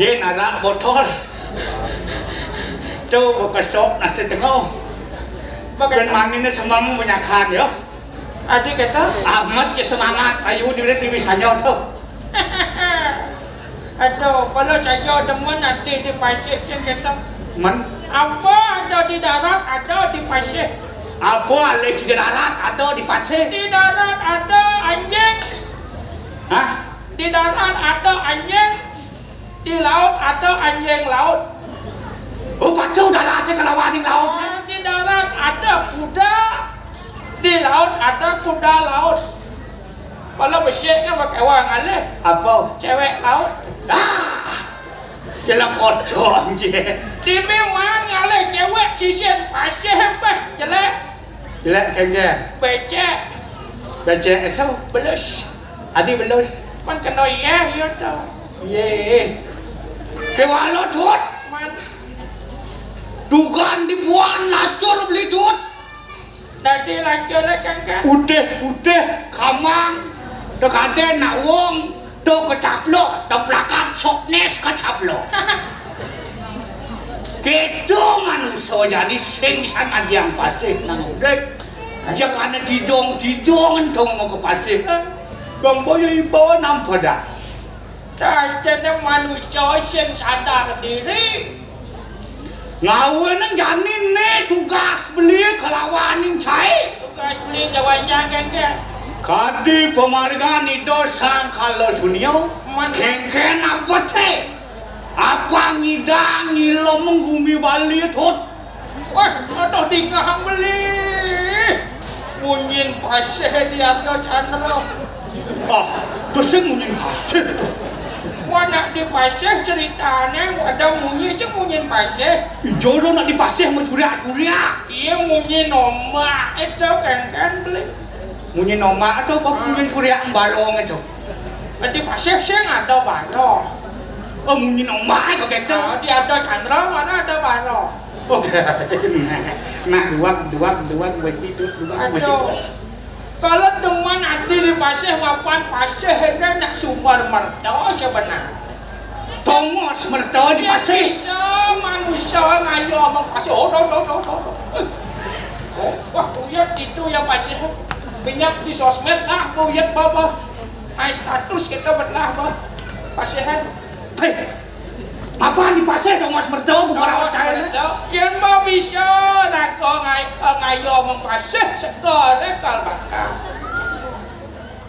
Jin anak botol. Tuh, kesok nasi tengah. Bukan maninnya semam menyakan ya. Adi kata? Amat ya semangat, ayo diri di wisanya tuh. Aduh, kalau saya demen nanti di pasir yang kata. Men? Apa ada di darat, ada di pasir. Apa alih di darat, ada di pasir. Di darat ada anjing. Hah? Di darat ada anjing. Di laut ada anjing laut. Oh, pacul darat aja kalau anjing laut. Ah, di darat ada kuda. Di laut ada kuda laut. Kalau besik kan pakai wang alih. Apa? Cewek laut. Ah! Jelas kocok je. Di memang ngalih cewek sisin pasir bah jelek. Jelek kengge. Becek. Becek itu. Belus. Adi belus. Kan kena iya, iya tau. Ye. Kewalo tut. Man. Dugaan dibuan lacur beli tut. Dadi lacur kan kan. Putih-putih kamang. Tekade nak wong. Tuh kecaplok, teplakan soknes kecaplok. Gitu manusia jadi sing sang adiang pasih nang udek. Jagane didong-didong entong mau ke pasih. Bang boyo ibawa nampada. Tastene manusia sing sadar diri. Ngawene jani ne tugas beli kelawaning cai. Tugas beli jawanya kengke. Kadi pamargan Ida Sang Kala Sunio, kengken apa te? Apa ngidang ngilo menggumi bali tut? Wah, aduh dingah beli. Munyin pasih di Arga Chandra. Ah, terus munyin pasih tuh. Wah, nak di pasih ceritane ada munyi sih munyin pasih. Ijo do nak di pasih mau surya-surya. Iya, munyi nombak itu kengken beli. Munyi nombak atau apa munyin surya embarong itu? Di pasih sih ada barong. Oh, munyi nombak itu gitu. Ah, di Arga Chandra mana ada barong? Oke. Nah, duwat, duwat, duwat, wéci, duwat, wéci. Aduh. Kalau demen ati di pasih, mapan pasih ini nak sumber merta sebenarnya. Tongos merta di pasih. Bisa manusia ngayo omong pasih. Oh, no, no, no, no, no. Wah, uyut itu ya pasih. Banyak di sosmed lah, uyut baba. Ai status kita betlah, bah. Pasihan. Hei, apa di pasih tongos merta, bu, merawat saya, nah? Yang mau bisa, nak kau ngai-, ngayo omong pasih, sekolah kal bakal.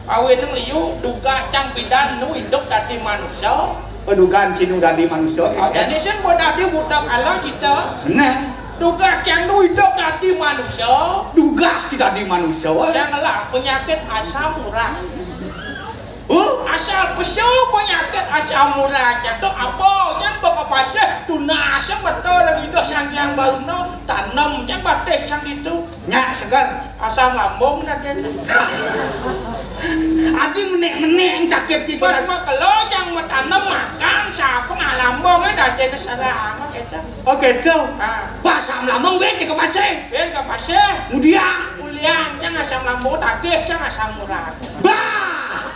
Awin nang liu, dugas cang pidan, nu hidup dadi manusia. Pedugan cinu dadi manusia, oh, gitu. Jadi sing mau dadi buta kala kita. Benar. Dugas cang nu hidup dadi manusia. Dugas tidak di manusia, wah. Janganlah penyakit asam urat. Huh? Asal pesu penyakit asam urat, cang tu apa? Cang bakal pasih, tunas, yang betul lagi dah sang yang baru no, tanam, cang batis, cang gitu. Nyak segar. Asam lambung dah dia. Ati menék-menék cakit ci. Pas makelo cang matanem makan, siapa ngalambung, eh, dah dia salah amat kita. Oh, gitu. Ah. Pas asam lambung, wéh, ke pasih. Wéh, ke pasih. Kemudian. Ulian, cang asam lambung, tagih, cang asam urat. Bah!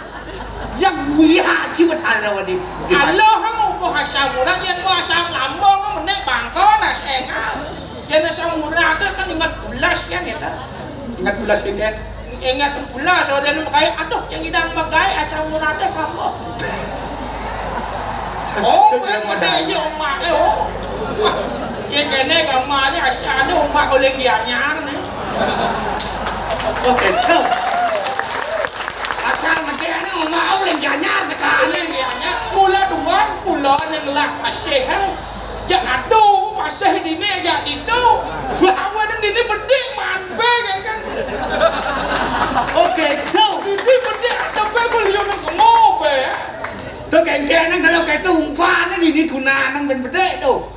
Yang mulia ci betara wadi. Kalau kamu kok asam urat, yang kok asam lambung, menék bangko, nah, sengal. Yang asam urat, kan ingat bulas, kan, ya, ta? Ingat bulas, kan? Ingat pula saudara pakai, aduh, cang idang pakai asam urat teh kamu. Oh, bukan model ini omak teh, oh. Wah, ya kene kamar ini asal ada omak oleh Gianyar nih. Oke, tuh. Asal nanti ada omak oleh Gianyar sekali. Oleh Gianyar, pula dua, pula yang lah kasih, eh. Jak aduh, pasih dini jak ditu. Awan dini bedik man bé, kan. Oke, so. Dini bedik ada bé beliau nang kemo bé. Tuh, kéngkén nang kalau kéto umpamané dini tunanan ben bedik tuh.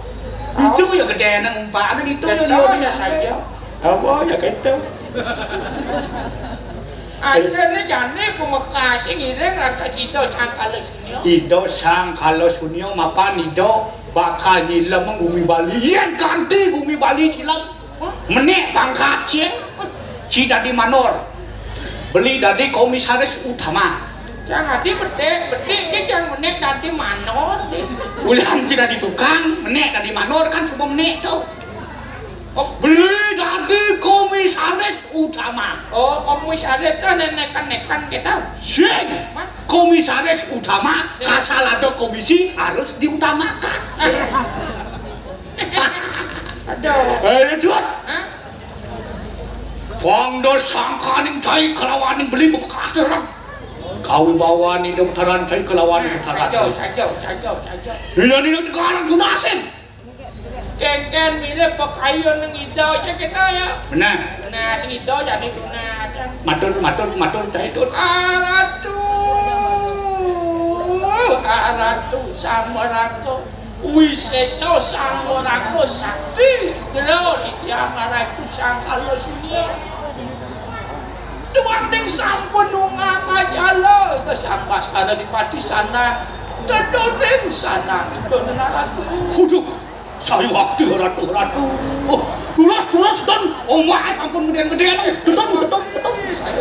Itu ya gedé nang umpamané ditu ya. Betul, ya saja. Apa ya kéto? Akhirnya jani pamekasé ngiring lantas Ida Sang Kala Sunia. Ida Sang Kala Sunia mapan Ida bakal nyilem bumi Bali. Yén ganti bumi Bali cilem. Menék pangkat cing. Ci dadi mandor. Beli dadi komisaris utama. Cang ati bedik, bedik ké cang menék dadi mandor. Ulian ci dadi tukang, menék dadi mandor kan cuma menék tuh. Oh, beli dadi komisaris utama. Oh, komisaris lah nenekan-nekan kita. Sing. Komisaris utama, kasal ada komisi harus diutamakan. Aduh. Eh, Dut. Hah? Pangda sangkaning cai kelawaning beli bebekas terang. Kawibawan Ida Betaran cai kelawaning Betaran. Saja, saja, saja, saja. Ida, Ida, sekarang tunasin. Kéngkén mirip pekayun nang Ida aja kita ya. Benar. Nah, sing Ida jani tunas. Matur, matur, matur, cai tut. Aratu, aratu, samaraku. Wisésa samaraku sakti. Gelo, Ida maratu sangkala sunia. Duaning sampun nunga macala, kesambas ada di pati sana. Tedoning sana, tedoning aratu. Waduh. Saya waktu ratu-ratu. Oh, tulas, tulas, dan omah sampun gedéan-gedéan. Tetun, tetun, tetun. Saya.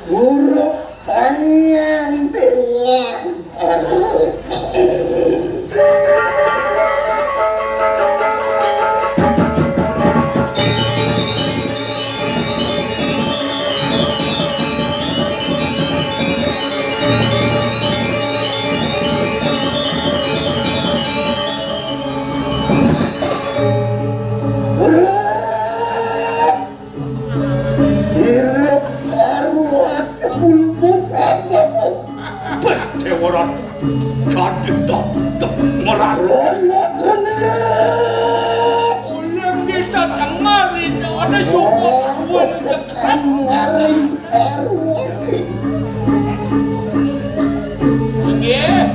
Urip sangang dewa. Sirep karuan bulbul sangat. Bah, Déwa Ratu. Jadi tak, tak merasa. Ulang desa tengah ini ada syukur. Maring karuan. Nggih.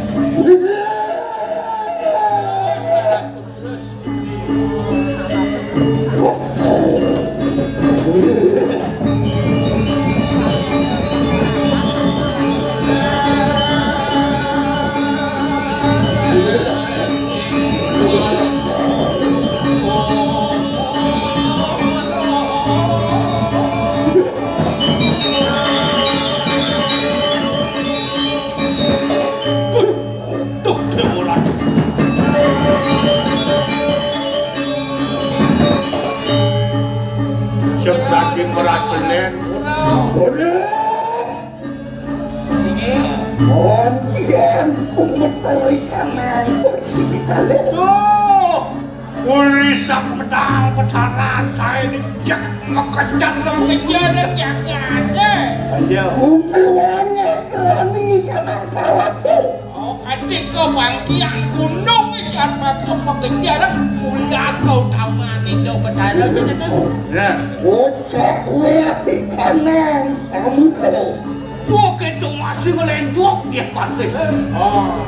Ora senen. Ora. Inggih. Mondian kumeteri kanang pertiwi kalih. Duh. Uli sapemetang pecaran sae dijak mekejar mekejar yang nyate. Ayo. Kumpulane kerani kanang kawatu. Oh, ketika bangkian gunung ikan maka pekejar ular kau taman itu betara gitu. Nah. Bocah kuwi kanang samudra. Wah, keto masih ngelencok ya pasti. Oh.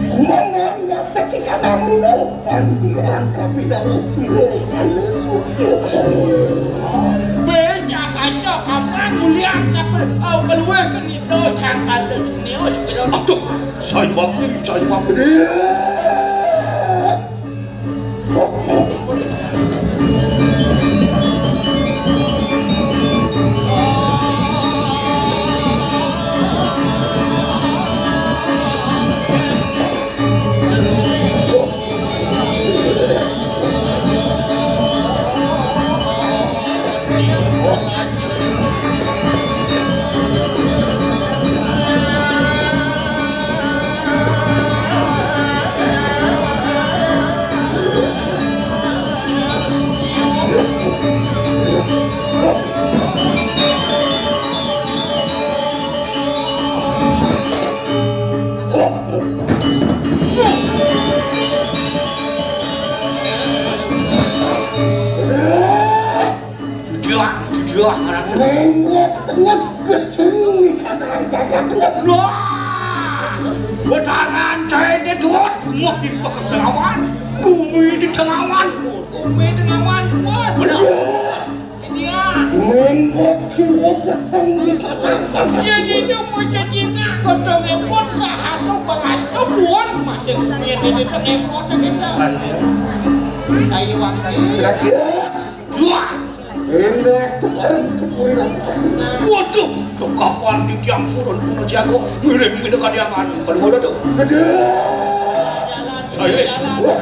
Kumangan ngateki kanang minum. Nanti angka pinang sire kaya surya. Bocah aja kapan mulian sampai au keluar ke ngido jangan ada jenius gitu. Aduh, saya waktu, saya waktu. Duh, duh, anak. Nengok tengah kesini kanang jagat tengah. Wah, betaran saya ini tuh, mau di tengah awan, bumi di tengah awan, bumi di tengah awan, kuat. Benar. Iya. Nengok kiwa kesini kanang jagat. Ya, ini mau jadi nak, kotong epot sahaso beras tuh, kuat. Masih bumi di tengah epot, gitu. Ayo, wakil. Terakhir. Wah! Enak tukang kepuri lampu. Waduh, tuh kapan di tiang purun puna jago, ngirim pindah kadiangan. Aduh, waduh, tuh. Aduh. Saya. Wah.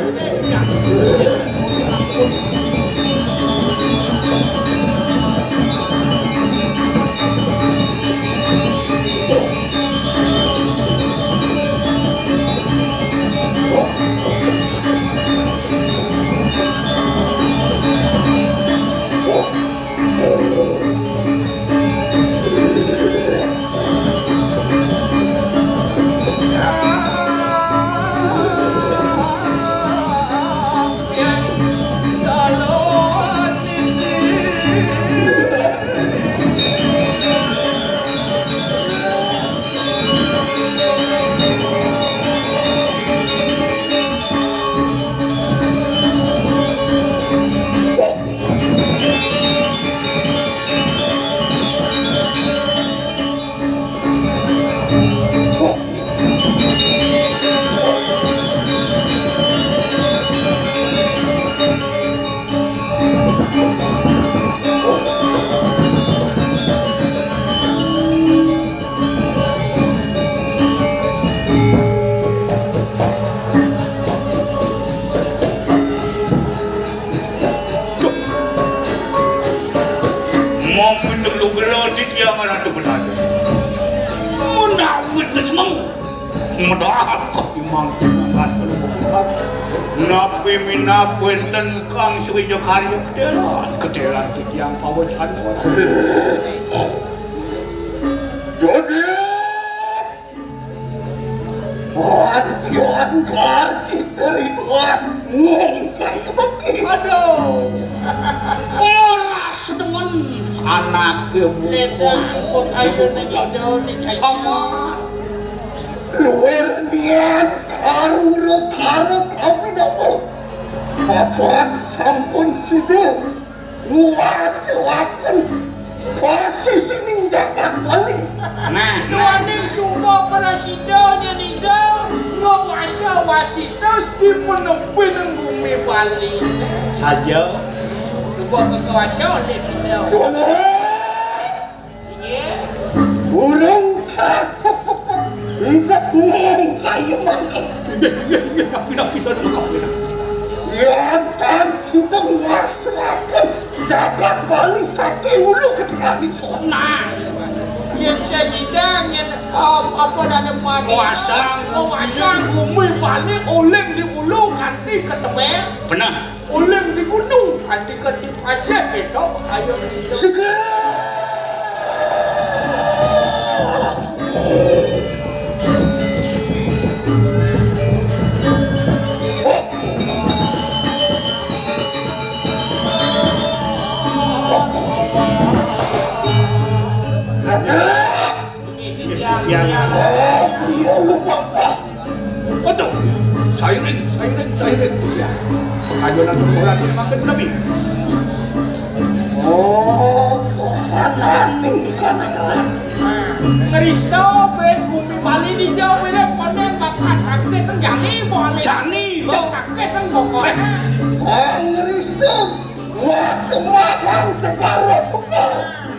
Duh. Mau itu nugra di dia maratu benar. Menawi itu semeng. Menawi kok imang imang. Napi minap wenten kang suwi karya ketelan. Ketelan di tiang pawecan. Dodi. Pantian kaki teribas ngongkai maki. Aduh. Ora sedemen anake buku. Ayo nang ijo di taman. Luwir niat karura karo kapinapa. Papan sampun sida. Nguwasa-waken pasisining jagat Bali. Nah, nah. Duaning Cungka Prasida nyeninga nguwasa-wasita stipenepining bumi Bali. Saja. Coba kekuasa oleh kita. Boleh. Inggih. Urung kasepepet, ingkang kaya mangke. Inggih, inggih, inggih, napi-napi sané mengkap, inggih. Yatan sugeng wasraken. Jagat Bali saking hulu ke tengah. Nah, yén saya tidak, yén, em, apa dana mati. Wasang. Wasang, bumi Bali, uling di hulu, kanti ke tebéh. Benar. Uling di gunung, kanti ke di pasir, gitu. Ayo. Segera. Ya. Waduh, sairing, sairing, sairing. Ya. Pekayonan permulaan makin lebih. Oh, Tuhan, aning ikan. Ngeristo, ben bumi Bali dijauh, ben konden bakal sakit, jani boleh. Jani, Bang. Sakit, kan, pokoknya. Eh. Oh, ngeristo. Waktu makan separuh pukul.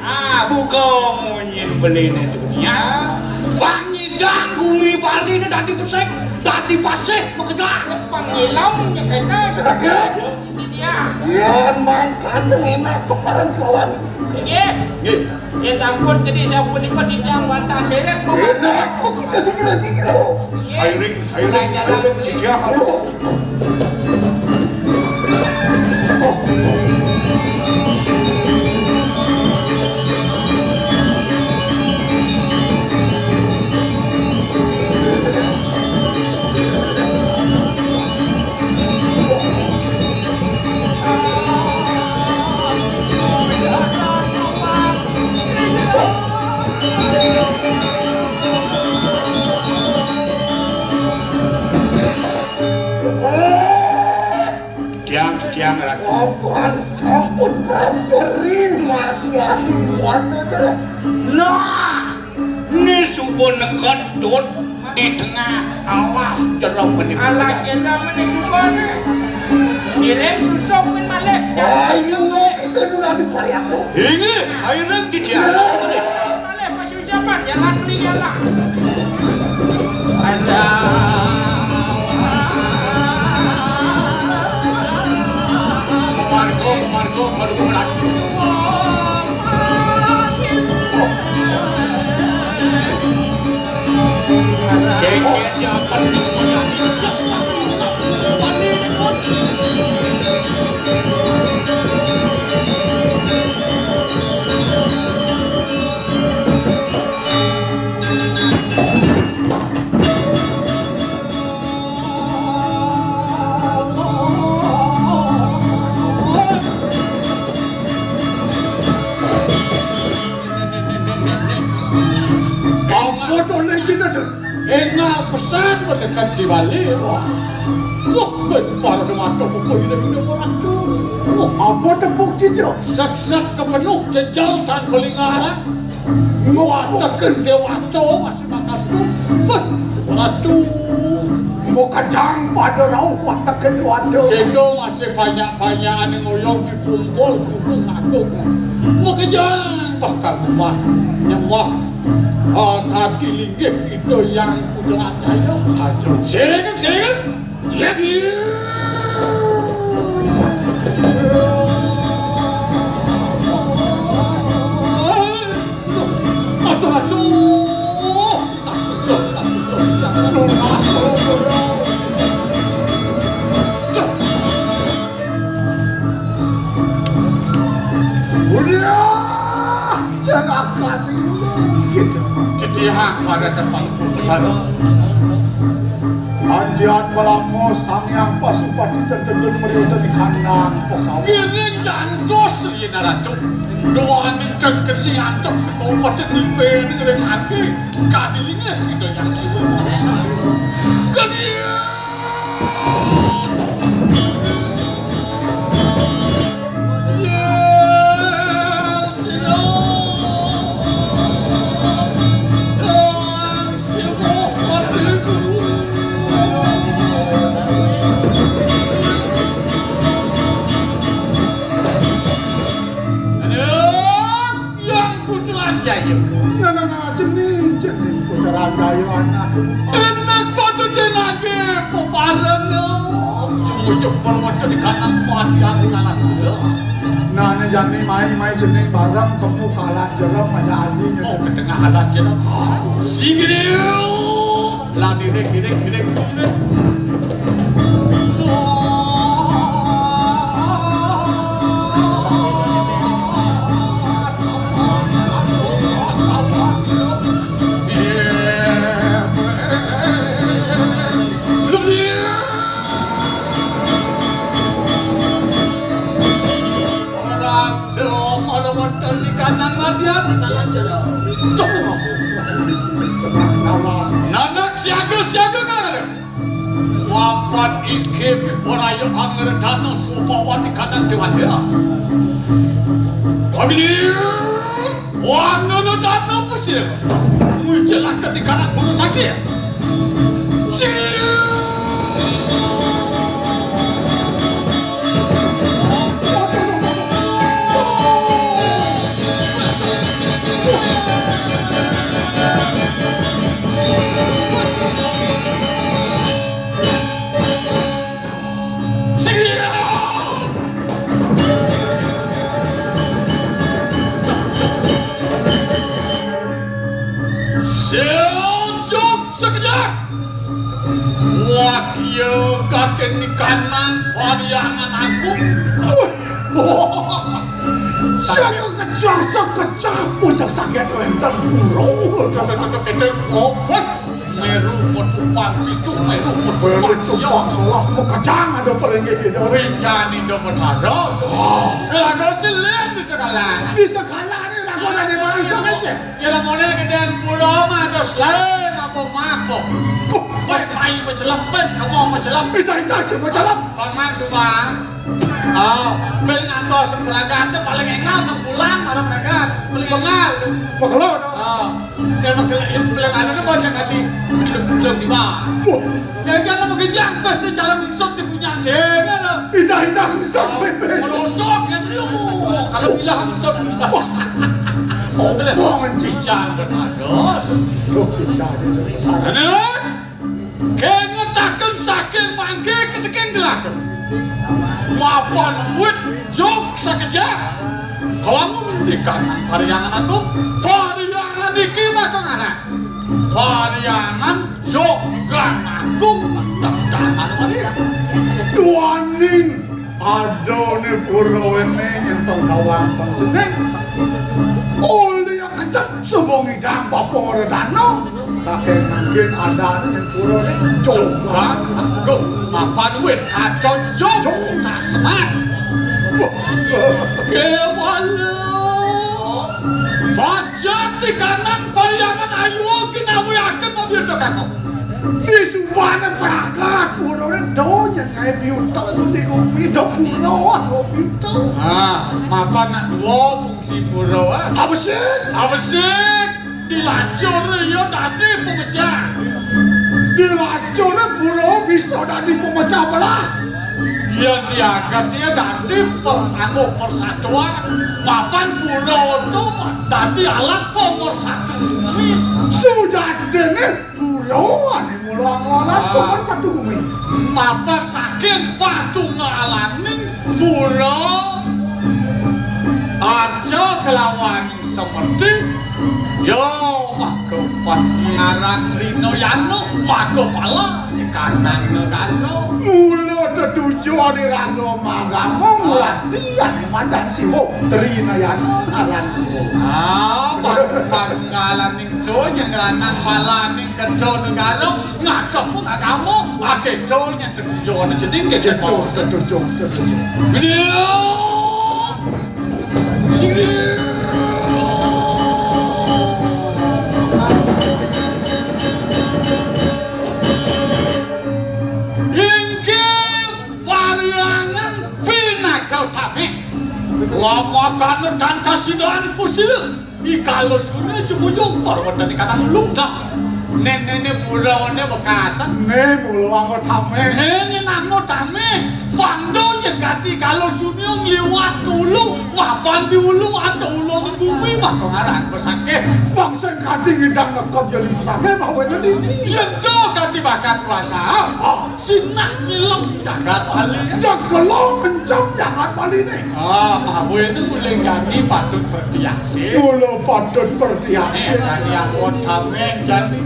Ah, buka munyin beline dunia. Pangidang bumi Bali ini dadi pesek, dadi pasih, bekerja. Pangilang, ya, kena. Sakit. Iya. Iya, mangkane enak keparan kawan. Iya. Nggih. Ya sampun, jadi sampun niku titiang wantah seret. Enak kok kita segera-segera. Sairing, sairing, sairing, titiang. Tiang, tiang, Ratu. Apan sampun paperin mati ahli warna jero. Nah, ini sumpun neketut di tengah alas jero menika. Alas jero menika. Kirim susuk pun malih. Ayo, kita dulu di pariak tuh. Ini, saya nanti dia. Malih, Mas Ucapan, ya, lak, ya, lak. Ada. Margo, Margo, Margo, Margo. Kengkeng, ya, apa nih? Apa to ning kene, Dun? Engal pesan menekan di Bali. Wah. Wah, ben para dewata pupuk di dalam orang tu. Wah, apa tepuk kita? Seksek kepenuh jejal tan pelingara. Nguataken dewata masih bakal hidup. Wah, ratu. Mau kejang pada rauh watekin dewata. Kita masih banyak-banyak ane ngoyong di Bungkul Gunung Agung. Mau kejang bakal rumah nyembah. Ah, kaki linggih kita yang putra jaya. Aja. Sini kan, sini kan. Ya. Aduh, aduh. Udah, jangan gitu. Titihang pada ketang petang. Andian Palamo Sang Hyang Pasupati tetedun meriudan di kandang pekawi. Giring jantos rina ratu. Doaning cengkeni antuk seko peten ipen ngering ati. Kadilingih kita yang siwa. Kenia. Yang Putraan Jaya. Nah, nah, nah, cening, cening, Putraan Jaya anak. Enak foto denage pepareng. Cuma jebbar wonten di kanan mati aku ngalas. Nah, Jani mai-mai cening bareng kemu kalas jerem aja anjing. Oh, ke tengah kalas jerem. Sing gedé. Lah direk, direk, direk, direk. Orang dong, orang wonten di kandang madian, kalah jero. Nanak siaga, siaga kan? Wapat iki piporaya angredana sopawan di kandang dewa. Pamili. Wah, nunu dana pesir. Muncul akan di kanak gunung sakit. Sini. Sejuk sekejap. Wah, iya katen di kanan Paryangan Agung. Wah. Saya kecah, saya kecah, punya sakit lentang burung. Cocok, cocok, cocok. Oh, fuck. Meru metu pang, pitu meru metu pang, siap. Salah, mekejang ada paling gede. Rijani do betado. Oh. Lagu selim di segala. Di segala ni lagu ada di mana saja. Ya, lah, model gedén pulo mah terus lain apa mako. Wes main pecelempet, kamu pecelempet. Itu, itu, itu, pecelempet. Paman Subang. Oh, ben ngantos seragam tu paling engal enam bulan, ada seragam. Paling engal. Makelo. Oh, dia pakai paling anu tu baca kati. Belum, belum tiba. Wah. Ya, kan, lama kejang, pas dia cara mingsut di kunyang dia, kan? Indah, indah, mingsut, oh, bebe. Melosok, ya, serius. Kalau bilang mingsut. Wah. Oh, boleh. Wah, mencicang, kan, ada. Tuh, cicang. Aduh. Kengetaken saking mangke keteking gelaken. Mapan wit jog sakejap. Kawangun di kanan Paryangan Agung. Paryangan iki bakal anak. Paryangan jog gan agung. Dan anu mani. Duaning. Adané pura wéné nyentuh gawang pencening. Uli kecet suba ngidang bapa ngredana. Saking mangkin adané pura wéné jogan agung mapan wit katon jog tak semat. Kéwala. Pas jati kanang Paryangan ayu ginawiaken mobil jogan. Di subané pragat purané donya kaé biuta di gumi do pura anu biuta. Ah, mapan nak dua fungsi pura, ah. Apa sih? Apa sih? Dilacur ya dadi pemecah. Dilacur pura bisa dadi pemecah belah. Ya diangkat ya dadi per-, anu persatuan. Mapan pura itu dadi alat pemersatu. Sujatiné Pura ané mula awalan, ah, pemersatu bumi. Mapan saking patungalaning pura arca kelawaning semerti. Ya, maka pan ngaran Trinayana, maka pala kanang negara. Mula tetujon iraga magama, ah, ngulati ané mandan Siwa. Trinayana ngaran Siwa. Ah, pan, pan ngalaning Cul, nyengranang balaning kerja negara, ngadep agama, aké Cul nyén tetujon, jadi nggih, Cul, tetujon, tetujon. Beliau. Sini. Inggih, Paryangan pinaka utami. Lama kanu tan kasidan pusil. Di kala sune jumujung, para wonten ing kanang lungkah. Nénéné purané wekasan. Né mula anggo tamèh. Né nyén anggo tamèh. Pangdo nyén kati kala sune ngliwat ke ulu, mapan di ulu, anta ulu ning bumi, maka ngaran pesakeh. Bangsa kati ngidang nekod ya ling pesakeh, bahwa ini. Yén to Di bakat kuasa, ah, sinah nyilem jagat Bali. Jegelo ngencem jagat Baliné. Ah, mawinan uling jani patut pertiaksih. Mula patut pertiaksih. Eh, jani anggon tameng jani.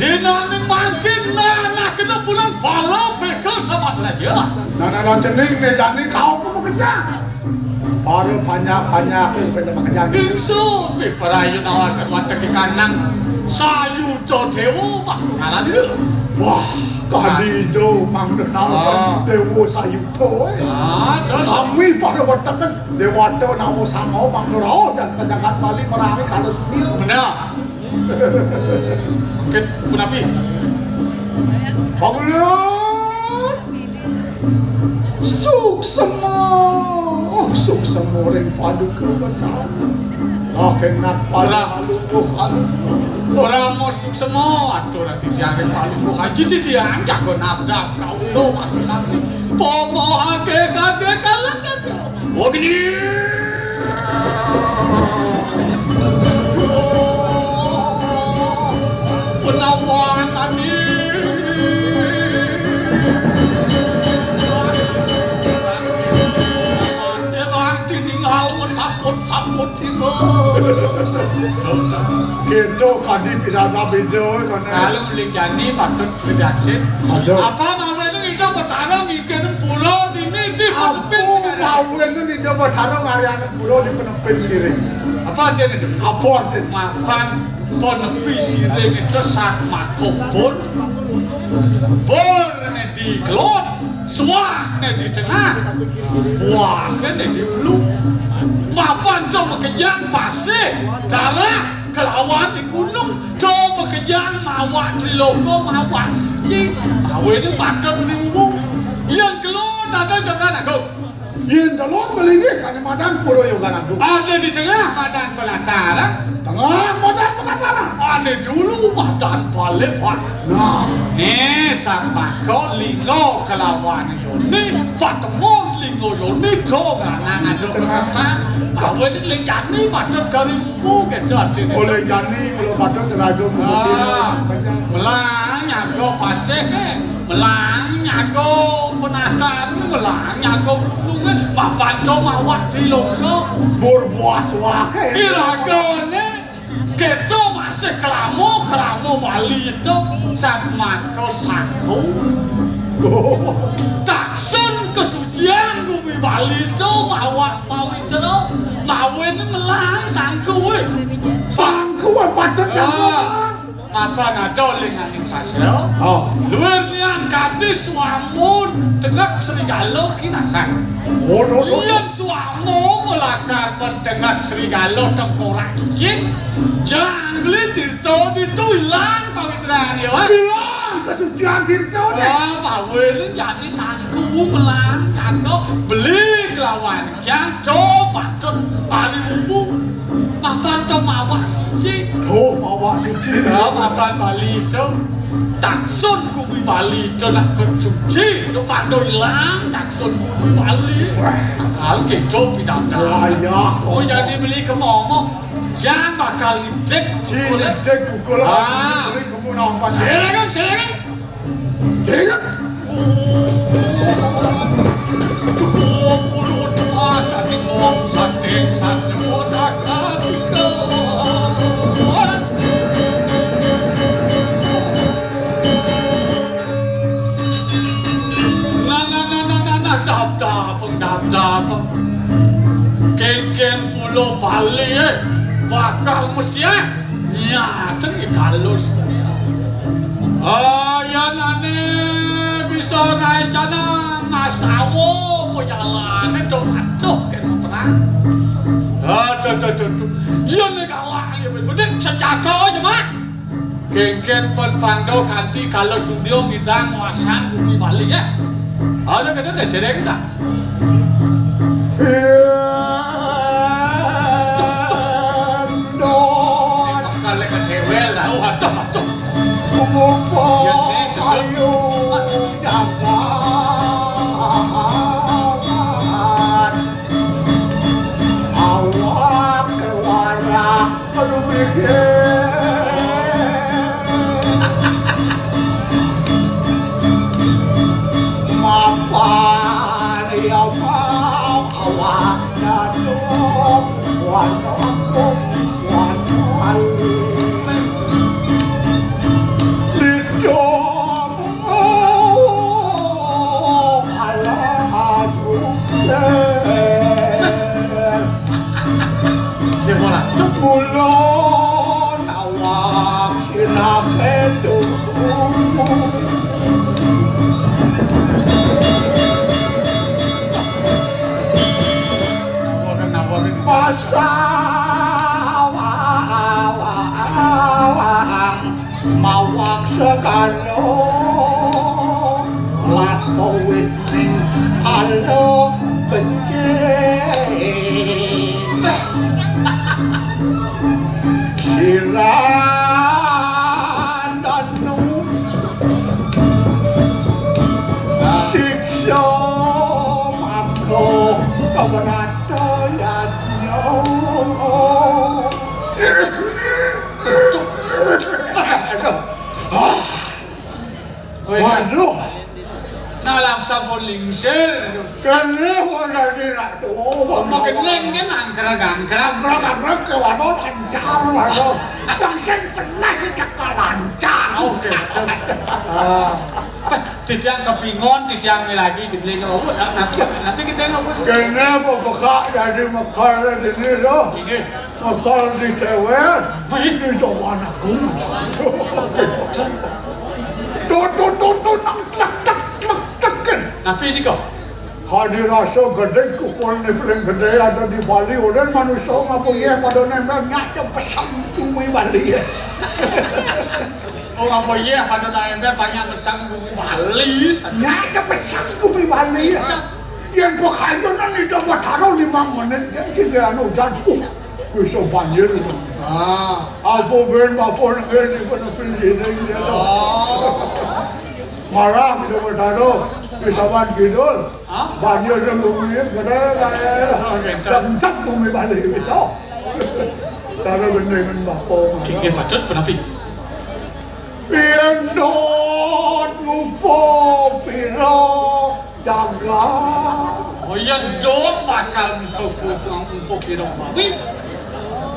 Dinaning mangkin nah, nah kena pulang bala beka sama raja. Nah, nah, nah, cening né jani kau ku makejang. Para banyak-banyak ku kena makejang. Ingsun, ih, para ayu nawaken watek kanang sayuda dewa waktu ngaran itu. Wah, kadi itu mangda nawaken dewa sayuda, eh. Ah, terus? Sami pada weteken dewata nama sama mangda rauh dan kejagat Bali merangi kalau sumil. Benar. Mungkin punapi. Bangunlah. Suksema. Oh, suksema ring paduka Betara. Lah enak pada Lah. Palupuh, aduh. Brahma suksema atur ati jaring palupuh haji titiang jago nabrak kaulo aku sakti. Pomo hage kage kalah kage. Wagni. Penawan tadi. Selang tiningal saput-saput tiba. Gitu kadi pidana beda kono. Kalau uling jani patut diaksin. Aduh. Apa mawinan Ida Betara ngingkinin pura dini di Penempin Sirih? Apa mawinan Ida Betara ngarianin pura di Penempin Sirih? Apa artinya itu? Apa artinya? Mapan Penempin Sirih itu satmaka bur. Burné di kelod, suahné di tengah, buahné di ulu. Mapan to makejang pasih, darat, kelawan di gunung. To makejang mawak triloka, mawak suci. Awinan patut niwuwu. Yén kelod ada Yogan Agung. Yén kelod malinggih kané madan Pura Yogan Agung. Ada di tengah madan Pelataran. Tengah madan Pelataran. Ada dulu madan Baleban. Nah. Né satmaka lingga kelawan yoni, patemon lingga yoni, to nganang ada keketan. Awinan uling jani patut kari Oh, kéto artiné. Oleh jani kula patut rada Ah, melang nyaga pasih, eh. Melang nyaga penakan, melang nyaga gunung, eh. Mapan to mawak triloka. Bur buas waké. Iragané. Kéto masih krama, krama Bali to. Satmaka sangku. Taksun kasucian bumi Bali to mawak pawitra. Mawinan melang sangku, eh. Sangku, eh, patut Ah, mapan ada ling aning sastra. Oh. Luir nian kadi suamun tengek serigala kinasan. Oh, no, no, no. Yén suamu malakar tengek serigala tengkorak cicing, jangkli tirta ditu ilang pawitraan, ya, eh. Ilang kasucian tirtané. Ah, mawinan jani sangku melang, nyaga beli kelawan Yang to patut Bali wuwu. Mapan to mawak suci. Oh, mawak suci. Ya, mapan Bali to. Taksun bumi Bali to nak suci. To pada ilang taksun bumi Bali. Wah. Akal kéto pidabdab. Wah, ya. Oh, jani beli ke mama. Jang bakal nitip pukul. Nitip pukul. Ah. Beli ke mama. Silakan, silakan. Ingat. Dua puluh dua kali ngomong sanding sanding bodak kali kawan. Nah, nah, nah, nah, nah, nah, dap, dap, dap, dap. Kéngkén pulo Bali, eh, bakal mesiah. Nyateng kalus. Ah, yan ané bisa ngaécana ngastawa penyalané dong aduh kena terang. Aduh, aduh, aduh, aduh. Iya né galak ya bener senjata aja mah. Kéngkén pun pando kanti kalau sudio ngidang wasang bumi Bali ya. Ada kena deh sering dah. Kalih kecewel lah. Oh, aduh, aduh. Yén né, aduh. Awak keluarga. Aduh, mikir. Sing ora. Mula awak sinaketu. Nawaken, nawaken. Pasawang mawak segala. Lato wit ning ala becik. Sirandanu siksa mangko keberatan yadnya. Aduh. Waduh. Nah, langsung pun lingsir. Kene kok dadi ratu. Apa keneng ki mangkrag-angkrag. Mangkrag-angkrag ke waduh lancar, waduh. Yang sing pernah kita lancar. Oke. Ah. Titiang kepingon, titiang lagi dibeli ke waduh. Nanti, nanti kita ngobrol. Kene apa bekak dadi mekar dene lho. Inggih. Asal dicewek, di Jawa Agung. Tuh, tuh, tuh, tuh, nang tek, tek, tek, tek, kan. Napi nika? Kadi rasa gedhe, kukulne paling gedhe ada di Bali. Ora manusa ngapa ya pada nempel, nyak cepeseng bumi Bali ya. Oh, ngapa ya pada nempel banyak pesang bumi Bali. Nyak cepeseng bumi Bali ya. Yang kok kayu nang itu Batara lima menit, ya, sing anu jatuh. Bisa banjir itu. Ah, aku ben mapun ben di mana pun sini dia. Oh. Marah kita bertaruh di Sawan Kidul. Hah? Banjir dan bumi, gede, gede. Oh, gitu. Kencang bumi balik itu. Taruh bener dengan bapong. Nggih, patut punapi? Pian dot ngupo pira jaga. Oh iya, dot bakal ngupo, ngupo pira mati.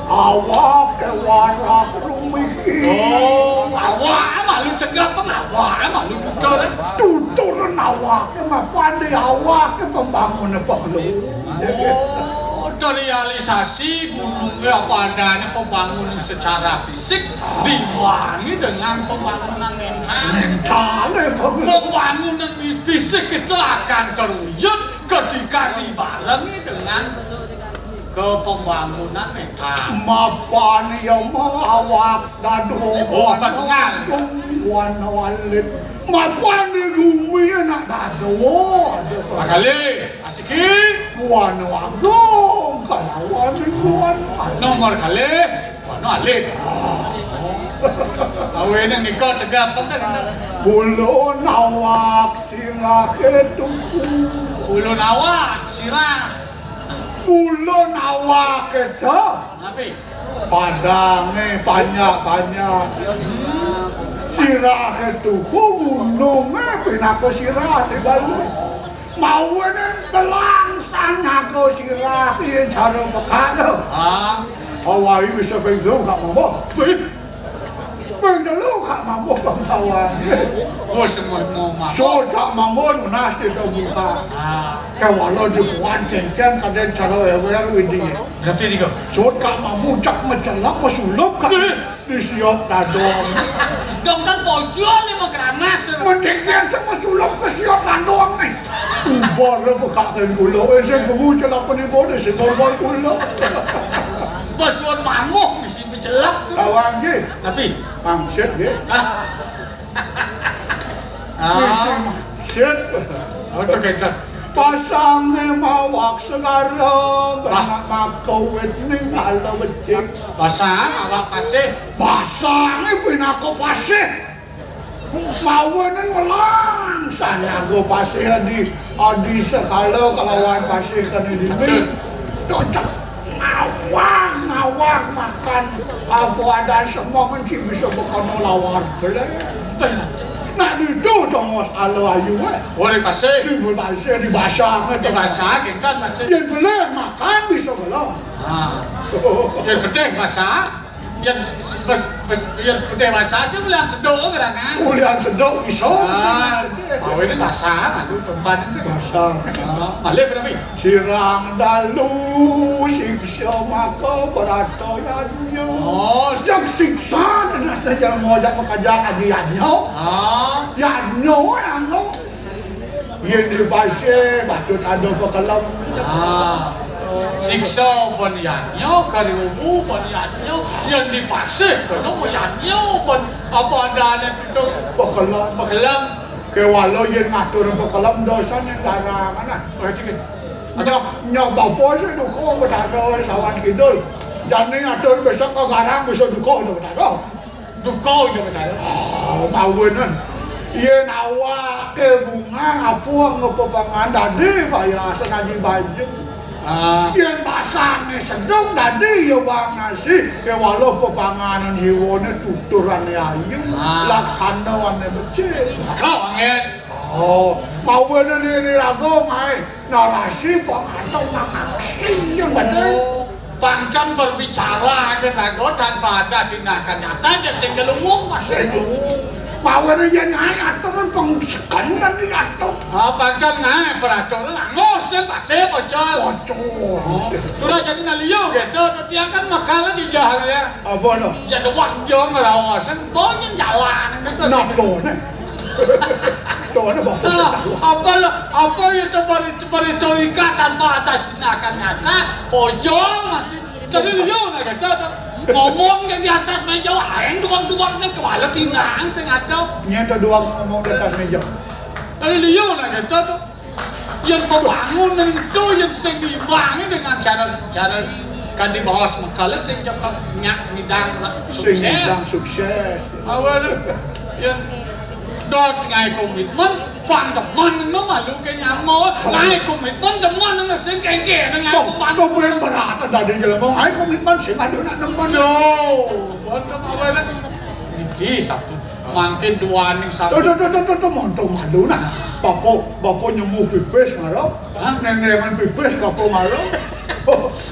Awak ke warah rumiki. Oh, awak malu cegah pun awak malu tutur. Tutur awak ke mapan di awak ke pembangun perlu. Oh, realisasi gunungnya apa adanya, pembangunan secara fisik diimbangi dengan pembangunan mental. Mental, ya, bagus. Pembangunan di fisik itu akan terwujud ketika dibarengi dengan ke pembangunan mental. Mapan ya mah awak dado. Oh, apa tunggal? Wan walit. Mapan di bumi anak dado. Pakali, asiki. Buan agung kalawan buan. Nomor kali, buan alit. Awene nika tegap tenan. Bulun awak sirah ketuku. Bulun awak sirah. Bulun awak keca. Napi? Padange panjak-panjak. Sirahe tuhu, gununge pinaka sirah di Bali. Mawene belang sanaga sirah, piye cara pekak to? Ah. Awai bisa ping telu gak mampu. Wih. Ping telu gak mampu pengtawan. Oh, semua mau mampu. So gak mampu, lunas kita buka. Ah. Kewala dibuan kengken kadang cara ewer widi. Berarti nika. Sut kak mambu cak mecelak, mesulup kak. Eh. Di siap dadong. Dong kan pojol ni mau keramas. Mending kian sama sulap ke siap dadong ni. Ubar le pekakan gula. Eh, saya gemu celak penipu ni, si korban gula. Basuan manguh, bisi becelak tu. Kawan je. Tapi? Pangsit je. Ah. Ah. Pangsit. Oh, tu kena. Pasange mawak segara, ah, kena makawit ning ala becik. Pasang awak pasih. Pasange pinaka pasih. Mawenen melang sanaga pasih adi, adi sekala kalawan pasih kene dini. Betul. Cocok. Ngawang, ngawang makan. Apa ada semua menci bisa bekono lawan bele. Betul. Nak ditu dong mas ala ayu, eh. Ora pasih. Di pasih, di basah, eh. Di basah, kita pasih. Yen bele makan bisa belum? Ah. Yén gedé basah, yén bes, bes, yén gedé basah sih ulian seduk gerangan. Ulian seduk iso. Ah, awéné basah, aduh, tempat itu. Basah. Ah, alif tapi. Sirang dalu siksa maka barato yadnya. Oh, jang siksa, dan asna jang ngojak makajang adi yadnya. Ah. Yadnya, yadnya. Yén dipasih, patut ada pakelem. Ah. Siksa panyanya, kariumu panyanya, yén dipasih, betul panyanya, pun apa adané itu? Pakelem. Pakelem. Kéwala yén ngatur pakelem dosané garang, nah. Oh, itu kan. Nyak, nyak bapa sih duka Betara sawan kidul. Jani ngatur besok ka garang bisa duka Betara. Duka Ida Betara. Oh, mawinan. Yén awaké bungah, apung pepangan dadi baya senadi baju. Ah. Yén basangé sedeng dadi ya bang nasi, kéwala pepanganan jiwané tuturan ayu, ah, laksanané becik. Kau angin. Oh, mawinan ini raga, mai. Narasi pangantong mangaksi yang bener. Oh, pangkam berbicara dengan tanpa ada tindakan nyata, ya sing gelungung masih. Mawinan ya nyai aturan pengsekan dan diatur. Ah, pangkam naik peraturan, angus, sing pasih, pocol. Pocol. Oh, durah jadi naliyo gitu, tiang kan makalah di jalan ya. Apa no? Jadi wajah ngerawasan, banyak jalan gitu. Nah, tuh, nih. Tuh, nih, bapak. Ah, apa lo, apa ya, coba, coba retorika tanpa ada tindakan nyata, pocol masih. Jadi liyo nah kata tuh. Ngomong yang di atas meja, aing duang-duang nih, kepala tinang sing ada. Nyata duang ngomong di atas meja. Jadi liyo nah kata tuh. Yang pembangunan itu yang sing diimbangi dengan cara, cara kan di bawah semekala sing jaka nyak midang sing sukses. Midang sukses. Awal yang dot ngai komitmen, pandeman no malu ke nyamo. Ngai komitmen demen no sing kengke nang ngai komitmen. Kau berat ada di jelema. Ngai komitmen sing ada nak demen. Tuh, buat apa awal ini satu. Mangkin duaning satu. Tuh, tuh, tuh, tuh, tuh, tuh, monto malu nah. Bapa, bapa nyemu pipis ngaro. Hah? Nendengan pipis bapa ngaro.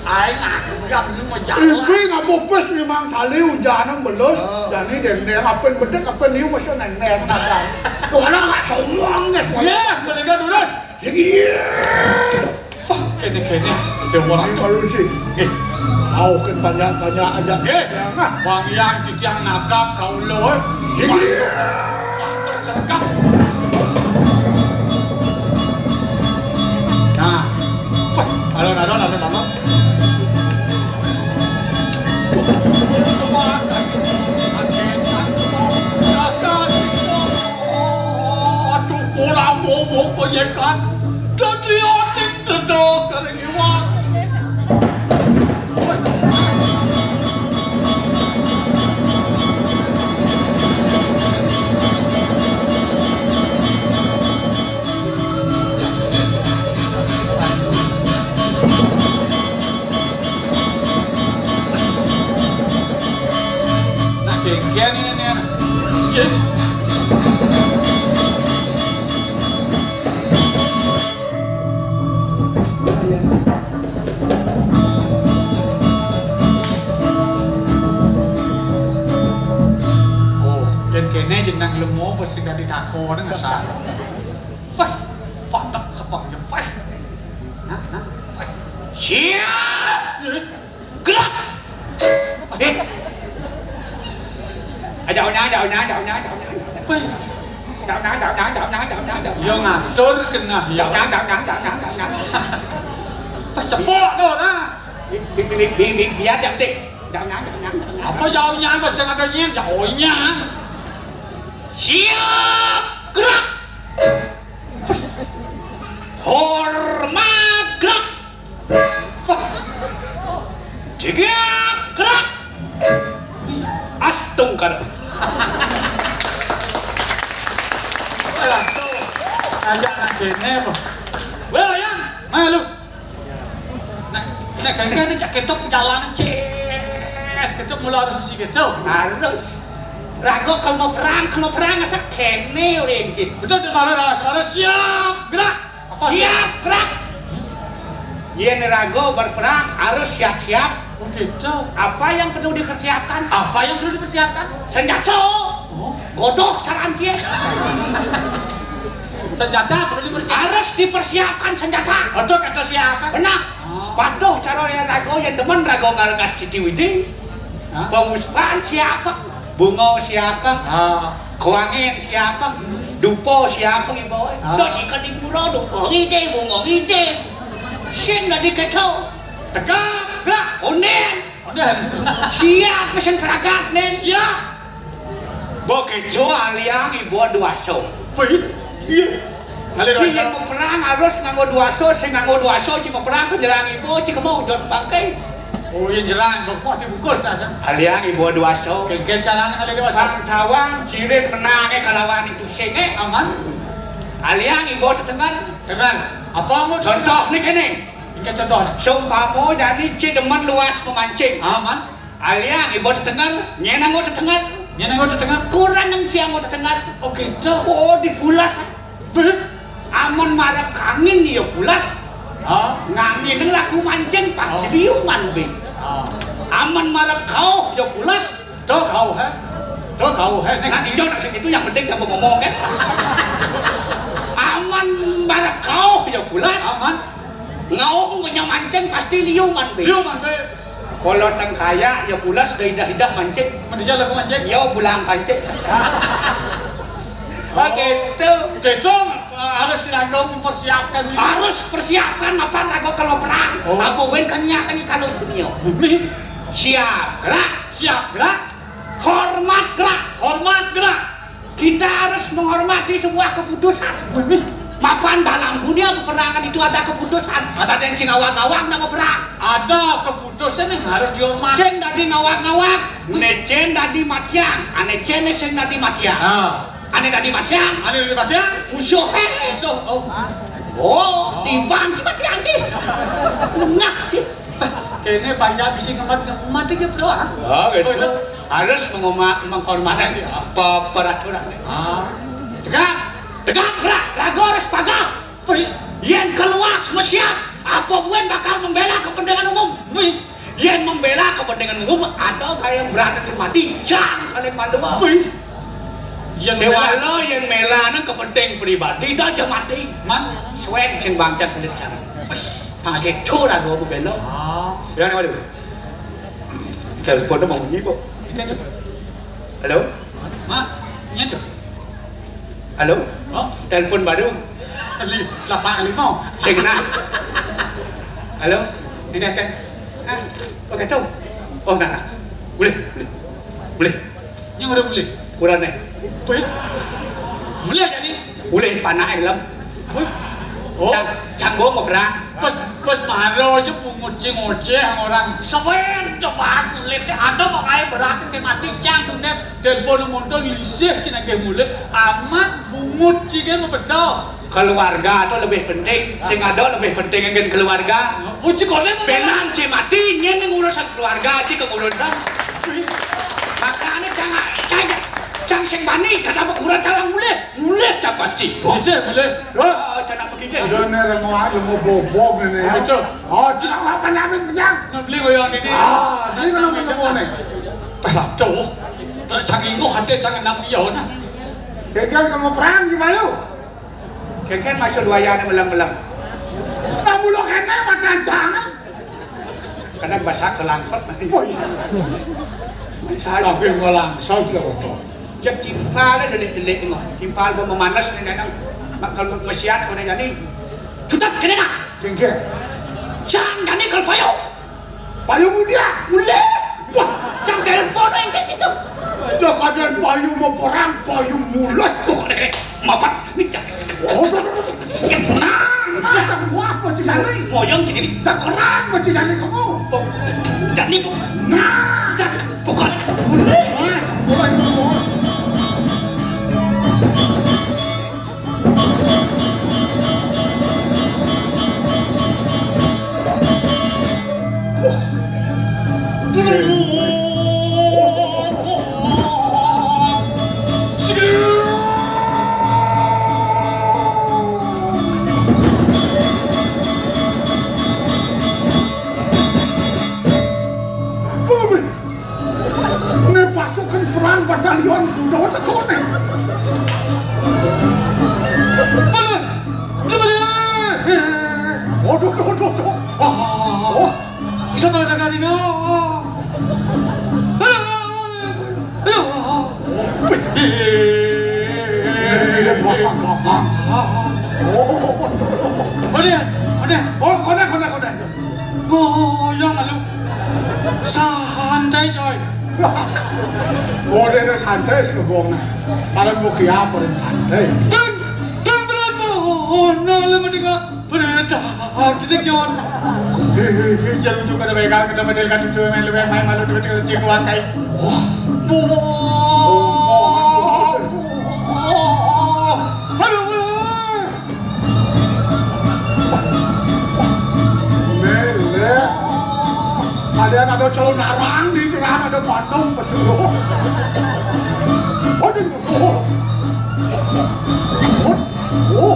Aing anggap ini mah jalan. Ibi ngabupis limang kali hujan belus. Oh. Jani dendeng apa bedek apa niu masuk nendeng kadang. Tuh anak nggak sombong deh. Ya, mereka terus. Jadi, wah, kéné-kéné, déwa ratu. Malu sih. Nggih. Mau kan banyak-banyak aja. Nggih. Ya, nah. Bang Yang titiang nakap kaula, eh. Jadi, wah, bersergap. Nah. Wah, alon-alon, alon-alon. Wah, sakit, sakit. Aduh, kurang bobo koyekan. Dadi otik dedok kering iwak. Nah, genggen ini nih, anak. Iya. Oh, yén kéné jeneng lemo pasti dadi tako nang asal. Wah, patek sepengnya, wah. Nah, nah, wah. Siap. Gerak. Eh. Ada ona, ada ona, ada ona, ada ona. Wah. Ada ona, ada ona, ada ona, ada ona, ada ona. Yo ngatur kenah ya. Ada ona, ada ona, ada ona, ada ona, ada ona. Pas cepok tuh nah. Bi-, bi-, bi-, bi-, bi-, biar jam sih. Ada ona, ada ona, ada ona. Apa jauhnya, pas yang ada nyen, jauhnya. Siap, gerak. Hormat, gerak. Tegak, gerak. Astungkar. Alah, tuh. Ajak nang kéné, Bang. Wéh, Yan, mana lu? Nah, nah, kagak ada cak ketok jalanan, ces. Ketok mula harus isi ketok. Harus. Lah, kok kalau mau perang, kalau mau perang, asa kéné, udah gitu. Betul, di mana, suara siap, gerak. Apa? Siap, gerak. Yén raga berperang harus siap-siap. Oh gitu. Apa yang perlu dipersiapkan? Apa yang perlu dipersiapkan? Senjata. Oh. Godoh caraan piye. Senjata perlu dipersiapkan. Harus dipersiapkan senjata. Betul kata siapa? Benar. Oh. Patuh cara yén raga, yén demen raga ngargas Titi Widi. Hah? Pemuspaan siapa? Bunga siapa? Ah. Kuangin siapa? Dupa siapa ibu? Ah. Dok jika di pura dupa ngidih, bunga ngidih. Sing dadi keto. Tegak, gerak. Onden. Onden. Siap pesen peragat, Nen. Siap. Bo keto aliang ibu duasa. Wih, iya. Ngalih duasa. Sing mau perang harus nganggo duasa, sing nganggo duasa, sing mau perang ke nyerang ibu, sing mau ujon bangkai. Oh, yang nyerang, kok mau dibungkus, nah, San? Aliang ibu duasa. Kengken carane ngalih duasa. Bang tawang, jirit menange kalawan itu sing, eh. Aman. Aliang ibu tetengar. Tegar. Apa mau? Contoh nih kene. Iki contoh. Seumpama jani ci demen luas memancing. Aman. Aliang ibu tetengar, nyen anggo tetengar. Nyen anggo tetengar. Kurang nang ci anggo tetengar. Oh, gitu. Oh, dipulas. Beuh. Amun marep kangin ya pulas. Ah. Ngangin laku mancing pasti liuman be. Ah. Amun marep kauh ya pulas. Tuh kauh, he. Tuh kauh, he. Nek nah, ijo nak sing itu yang penting kamu ngomong, kan? Amun marep kauh ya pulas. Aman. Ngauh punya mancing pasti liuman be. Liuman be. Kalau teng kaya ya pulas dah idah-idah mancing. Mendija laku mancing. Ya pulang pancing. Begitu. Gitu, eh, harus sing raga mempersiapkan diri. Harus persiapkan mapan raga kalau perang. Oh. Apa wen kan niat lagi kalau dunia. Nih. Siap gerak. Siap gerak. Hormat gerak. Hormat gerak. Kita harus menghormati sebuah keputusan. Nih. Mapan dalam dunia peperangan itu ada keputusan. Ada yang sing ngawag-ngawag nama perang. Ada keputusan yang harus dihormati. Sing dadi ngawag-ngawag, nih. Ane cen dadi matiang, ane cen sing dadi matiang. Ah. Ane dadi matiang. Ane dadi matiang. Musuh, eh. Musuh, oh. Oh, timbang ki matiang ki. Nengah ki. Kene banyak bisi ngemat-ngemat iki, Bro, ah. Ah, gitu. Oh, iya. Harus mengoma-, menghormati apa peraturan. Ah. Tegak. Tegak, gerak. Raga harus pagah. Wih. Yen keluas mesiat, apa buen bakal membela kepentingan umum. Wih. Yen membela kepentingan umum, ada kayak berani mati, jang saling malu. Wih. Yen membela. Dewala yen mela nang kepenting pribadi, dah aja mati. Man. Suen sing bangkit kulit jang. Pakai cur aku aku bela. Ah. Ya, waduh. Telepon mau bunyi kok. Ini tuh. Halo? Mak, ini tuh. Halo? Oh? Telepon baru. Li, lapak lima. Sing nah. Halo? Ini ada. Ah, oke tuh. Oh, nah, nah. Boleh, boleh. Boleh. Ini udah boleh. Kurang nih. Boleh. Boleh jadi. Boleh, panak helm. Wih. Oh. Cang, canggung mau perang. Pas, pas maro aja bungut ngoceh orang. Sewen coba kulit ada pakai berarti mati cang tuh net. Telepon motor ngisih sing akeh mulih, amat bungut sing mau bedo. Keluarga itu lebih penting, sing ada lebih penting kan keluarga. Uji kone mau benan sing mati, nyen yang urusan keluarga sing kemurusan. Makanya jangan, jangan, jangan sing bani, kata apa kurang dalam mulih, mulih tak pasti. Bisa mulih. Oh, jangan begini. Ada nih, yang mau, yang mau bobok ini, ya. Betul. Oh, jangan apa nyamin, penyang. Nah, beli goyang ini. Ah, beli kalau mau nih. Aduh, tak canging kok hati jangan nang iya nah. Kengken kamu perang gimana? Kengken masuk dua ya meleng-meleng. Nah, mulu kene mata jangan. Karena bahasa kelangsot. Woi. Saya tapi ngelangsot ya kok. Cek timpal delik-delik mah. Timpal mau memanas nih nenang. Mak kalau mesiat mana jadi. Tutup kena dah. Kengken. Jangan jadi kalau payo. Payu mulia, mulia. Wah, yang telepon yang kayak gitu. Lah kadang payu mau perang, payu mulas tuh kene. Mapat sini jadi. Oh, ya tenang. Kita wah masih jani. Moyong jadi. Tak orang masih jani kamu. Jadi tuh. Nah, jadi bukan. Nah, bukan. Kalian kudu teko nih. Mana? Mana? Waduh, waduh, waduh. Oh, siapa yang tadi? Aduh. Ini pasang gampang. Oh, Konek, Konek, Konek. Goyang lu. Santai, coy. Oh, dia ada santai sih, gong. Kalau mau kiapa, dia santai. Kan, kan berapa? Oh, no, lu mending berita. Ah, kita nyon. Hehehe, jangan juga ada baik, kita model kan, cucu main lu, main malu, dua, tiga, tiga, kuat, kai. Wah. Wah. Aduh, aduh. Lele. Ada, ada calon arang di tengah, ada patung pesuruh. Waduh. Oh. Oh. Oh.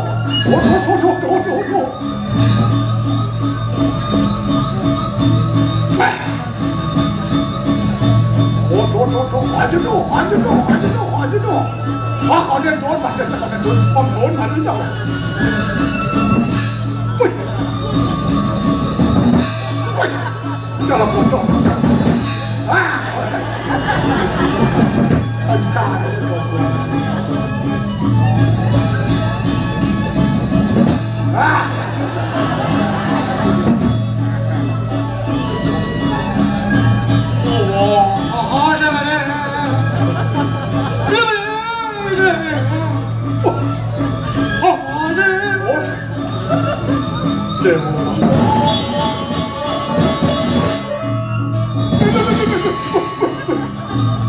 Oh, oh, oh, oh, oh, oh, oh. Eh. Oh, oh, oh, oh. Aduh, aduh, aduh, aduh, aduh. Wah, kau ada tuan, bagus tak ada tuan. Pom tuan, aduh, jauh. Wih. Wih. Jangan bodoh. Ah. Ancah. Ah.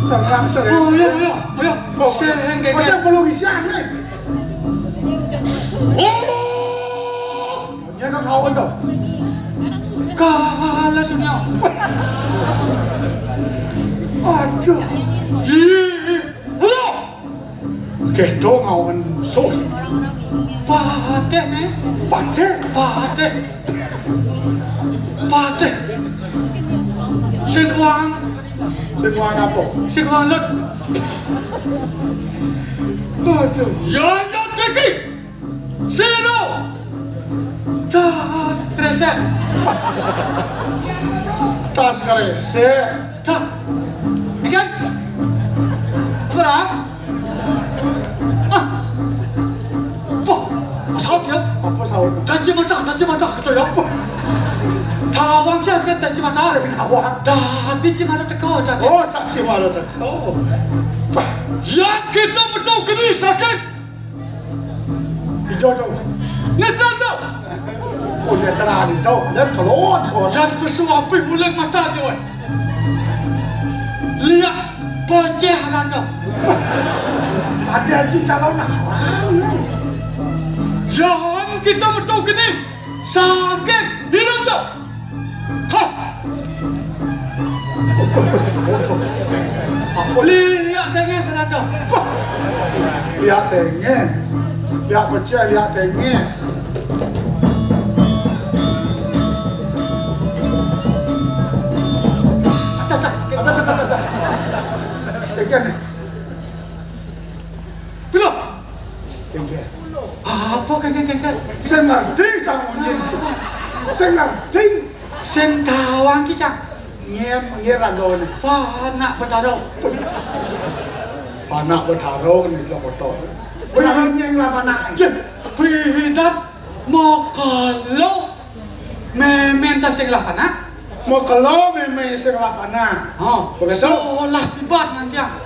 Serang, serang. Oh, iya, iya, iya. Kok? Serang, kayak masa gitu. Belum bisa, nih? Oh! Ya, kau kawan dong. Kalah sudah. Aduh. Ih, ih. Halo. Keto ngawan musuh. Pateh, nih. Pateh? Pateh. Pateh. Sing kuang. Sing kuang apa? Sing kuang lut. Aduh. Ya, ya, Kiki. Sino? Das kresek. Das kresek. Dah. Ikan? Berang? Ah. Wah, saut ya. Apa saut? Daji mata, daji mata, kata ya. Tawang je, kan daji mata. Tawang. Daji mata teko, daji. Oh, daji mata teko. Wah. Yang kita betul kini sakit. Ijo tu. Netra tu. Oh, netra ni tu. Dia keluar, keluar. Dan pesuapi bulan mata je, oi. Lihat pecah randa. Ada haji calon arang ni. Jangan kita betul kini. Sakit di randa. Ha! Apa? Liak tengah seranda. Liak tengah. Liak pecah, liak tengah. Ada, ada, ada, ada. Tengah ni. Belum. Kengkeng. Apa kengkeng, kengkeng? Sing ngerti, Cang Munyin. Sing ngerti. Sing tawang ki, Cang. Nyen, nyen ragone. Panak Betaro. Panak Betaro ni, Cang Oto. Bener nyen lah panak. Ya, beda. Mokalo. Meme ta sing lah panak. Mokalo meme sing lah panak. Ha. Begitu? Solas tiba nanti ah.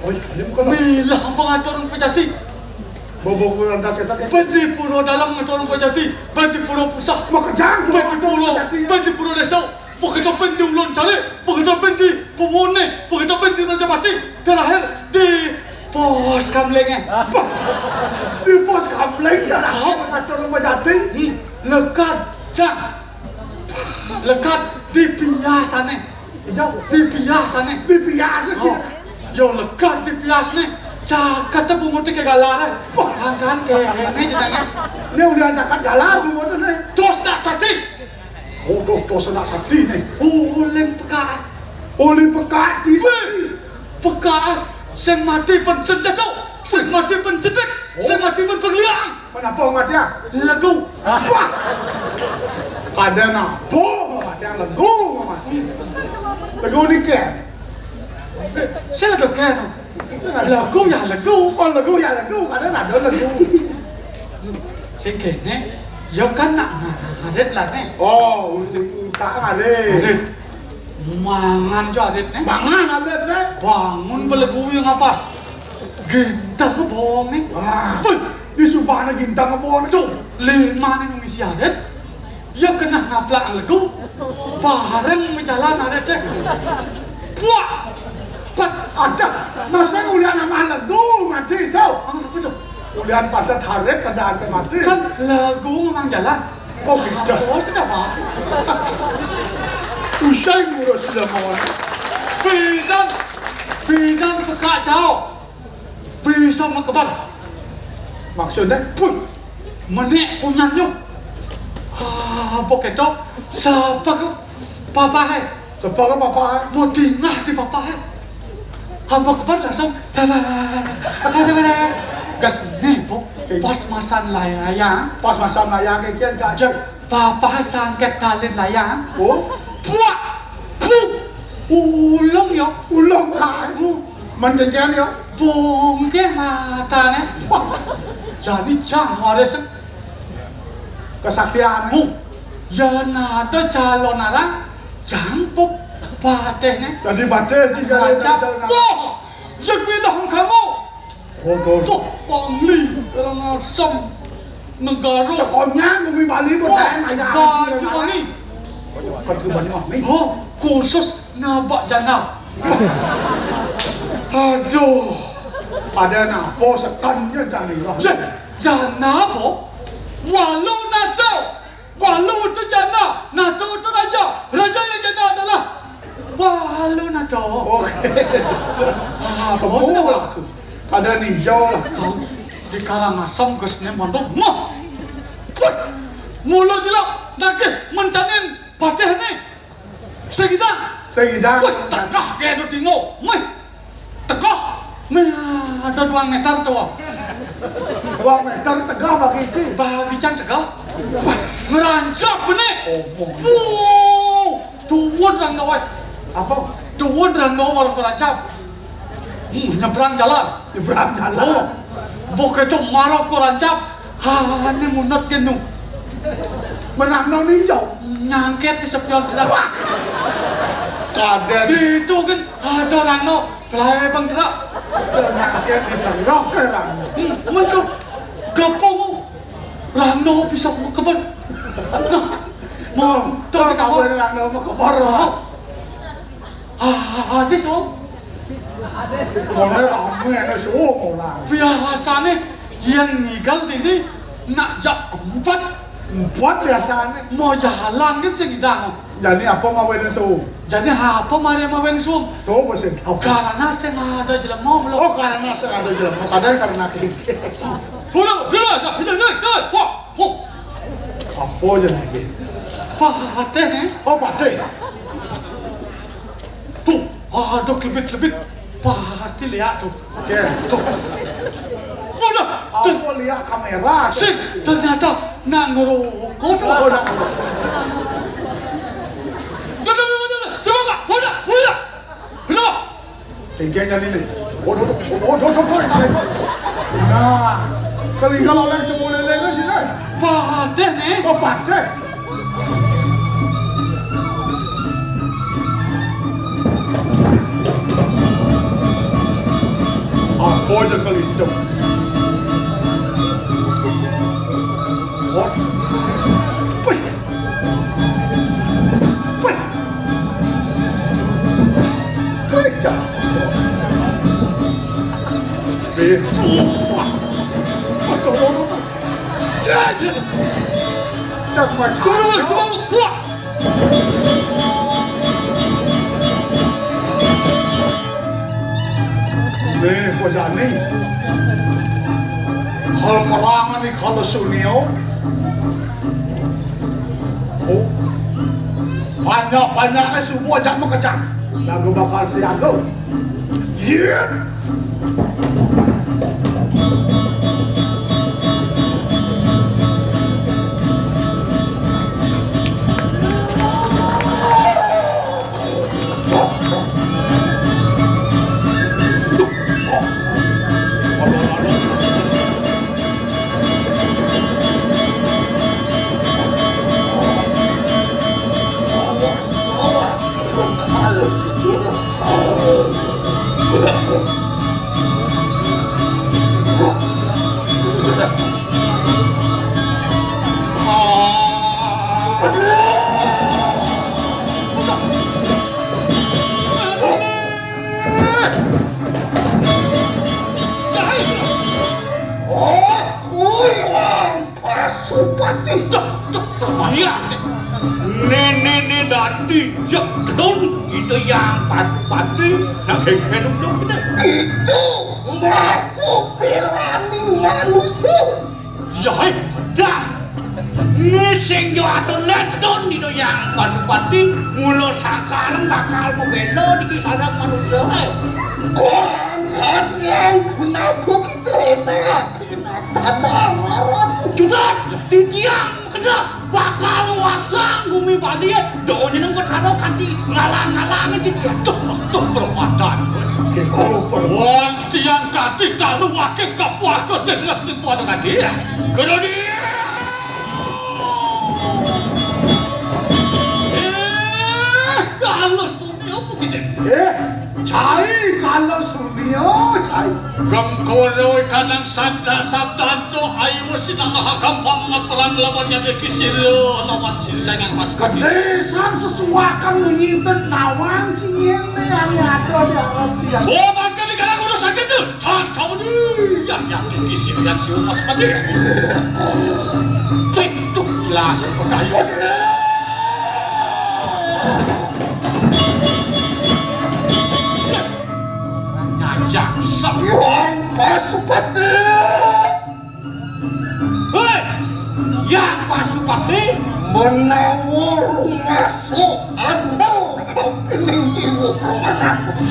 Oh, iya, ini mokalo. Milah pengatur pejati. Bobo kurang tas ketat ya. Bendipuro dalam ngatur pejati. Bendipuro pusat. Mau kerjaan. Bendipuro. Pejati ya. Bendipuro desa. Begitu bendi ulun cari. Begitu bendi pemune. Begitu bendi Rajapati. Terakhir di pos kamlenge. Apa? Di pos kamling terakhir ngatur pejati. Hmm. Lekat. Cak. Lekat di piasane. Iya, di piasane. Di pias. Oh. Yo lekat di piasane. Cak kata bungut ke galar. Angkan ke ini jenenge. Ini udah cakat galar bungut ini. Dos tak sati. Oh, dos, dos nak sati nih. Oh, uleng peka. Uleng peka di sati. Peka. Sing mati pén sing jago, sing mati pén jetik, sing mati pén pagléang. Pén apa mati ah? Legu. Wah. Kadén apa mati ah legu mati. Legu niki. Sing ada kan? Legu ya legu. Oh, legu ya legu. Kadén ada legu. Sing kéné, ya kan nak ngarit lah né. Oh, utak ngarit. Ngarit. Mangan ja arit né. Mangan arit né. Bangun pelegu yang apas. Gintang bong né. Wah. Tuh, disumpahna gintang bong né. Tuh, lima né nu ngisi arit. Ya kena ngaplak legu. Bareng majalan arit né. Puak. Pat ada. Masa ulian ama legu mati tuh. Ama apa tuh? Ulian pada tarik kada ada mati. Kan legu ngamang jalan. Oh, beda. Oh, sudah, Pak. Usai ngurus sudah mau. Bidan, bidan pekak jauh. Bisa makeber. Maksudnya? Puh, menek punyanya. Ah, apa kita? Siapa ke papa hai? Siapa ke papa hai? Mau tinggal di papa hai. Apa keber langsung? Gas né, Pok. Pas masan layang. Pas masan layang, kian gak. Jer, papa sangket talin layang. Oh? Puak! Puh! Ulung yo. Ulung kamu. Menjengkel yo. Bongke matané. Jadi jang waris. Kesaktian. Huh. Ya nada calon arang jangkuk patihné. Jadi patih sih kalau calon arang. Wah! Jek bilang kamu. Waduh. Tuh, Pangli, Karangasem, Negara. Cokoknya, bumi Bali, wah, Bali, Banyuwangi. Kau ke Banyuwangi. Oh, khusus nabak jana. Aduh. Ada napa sekannya jana. Jana apa? Walau nata. Walau itu jana, nata itu raja, raja yang jana adalah walau nata. Oke. Ah, bos dah. Ada ninja lah. Kau di Karangasem ke sini mandok. Mah. Put. Mulu jelak, nagih mencanin patih ni. Sing idang. Sing idang. Wih, tegah kayak itu tingo. Wih. Tegah. Meh, ada dua meter tuh. Dua meter tegah bagi itu. Bagi can tegah. Wah, ngerancap benih. Oh, oh. Wuh, tuwun rang nawai. Apa? Tuwun rang nawai kalau ngerancap. Hmm, nyebrang jalan. Nyebrang jalan. Oh, bok itu marah ku rancap. Ha, ini munut kenu. Menang no ninjau. Nyangket di sepion terak. Wah. Kaden. Di itu kan ada orang no. Kelai bang terak. Nyangket di tengok ke orang. Hmm, muncul. Gepung. Rano bisa kebun. Nah, mau. Tuh, kamu. Rano mau kebun. Ah, ada so. Kono rame ana suwung ora. Biasane yen ngigal dene nak jak empat. Empat biasane. Mau jalan kan sing idang. Jane apa mawe nesu? Jane apa mare mawe nesu? Tuh, wis tau. Karena sing ada jelema belum. Oh, karena sing ada jelema. Kadang karena kiki. Bodoh, bodoh, bisa, bisa, bisa, wah, wah. Apa jenenge? Patih, eh? Oh, patih. Tuh, ada klebit-klebit. Pasti lihat tuh. Oke. Tuh. Udah. Apa lihat kamera? Sih, ternyata nak ngerokok tuh. Oh, nak ngerokok. Udah, udah, udah, udah. Coba, Pak. Udah, udah. Udah. Cengkehnya ini. Waduh, waduh, waduh, waduh, waduh. Nah, kelingal oleh cemulele ke sini. Patih nih. Oh, patih. Apa aja kali itu? Oh. Wih. Wih. Gereja. Wih. Wah. Waduh. Turun, turun, wah. Nih, bocah nih. Kalau perang nih, kalau sunio. Oh. Banyak-banyaknya subuh aja mekejang. Lagu bakal siaga. Iya. Tidak, tidak terbayang. Nenek dadi jektun itu yang pati-pati nak kengkeng dulu kita. Gitu. Aku belani manusia. Yai, dah. Ni sing yo atuh letun itu yang pati-pati mulo sakar bakal pembela di kisah manusia. Kok yang kenapa kita enak? Tanah marah. Jumat, titiang kena bakal wasang bumi Bali. Donya nang Betara kanti ngalang-ngalangi titiang. Tuh, tuh, perempatan. Wong tiang kanti taruh wakil kapuaka terus di puan kanti. Kena dia. Eh, kalau Sumio begitu. Eh, cai kalau Sumio, cai. Gem koro kanang sanda sabdanto ayu sinang maha gampang ngaperan lawan nyade kisir lawan sirsa yang pas gede. Kedesan sesuakan menyimpen nawang cingin ne ani ada di alam tiang. Oh, bangke di kalang urusan itu. Tan kau ni yang yang tinggi sini yang siupas mati. Pintu gelas pekayu. Ngajak semua pasupati. Hei, yang pasupati menawa rumasa andal kapining jiwa pemanaku.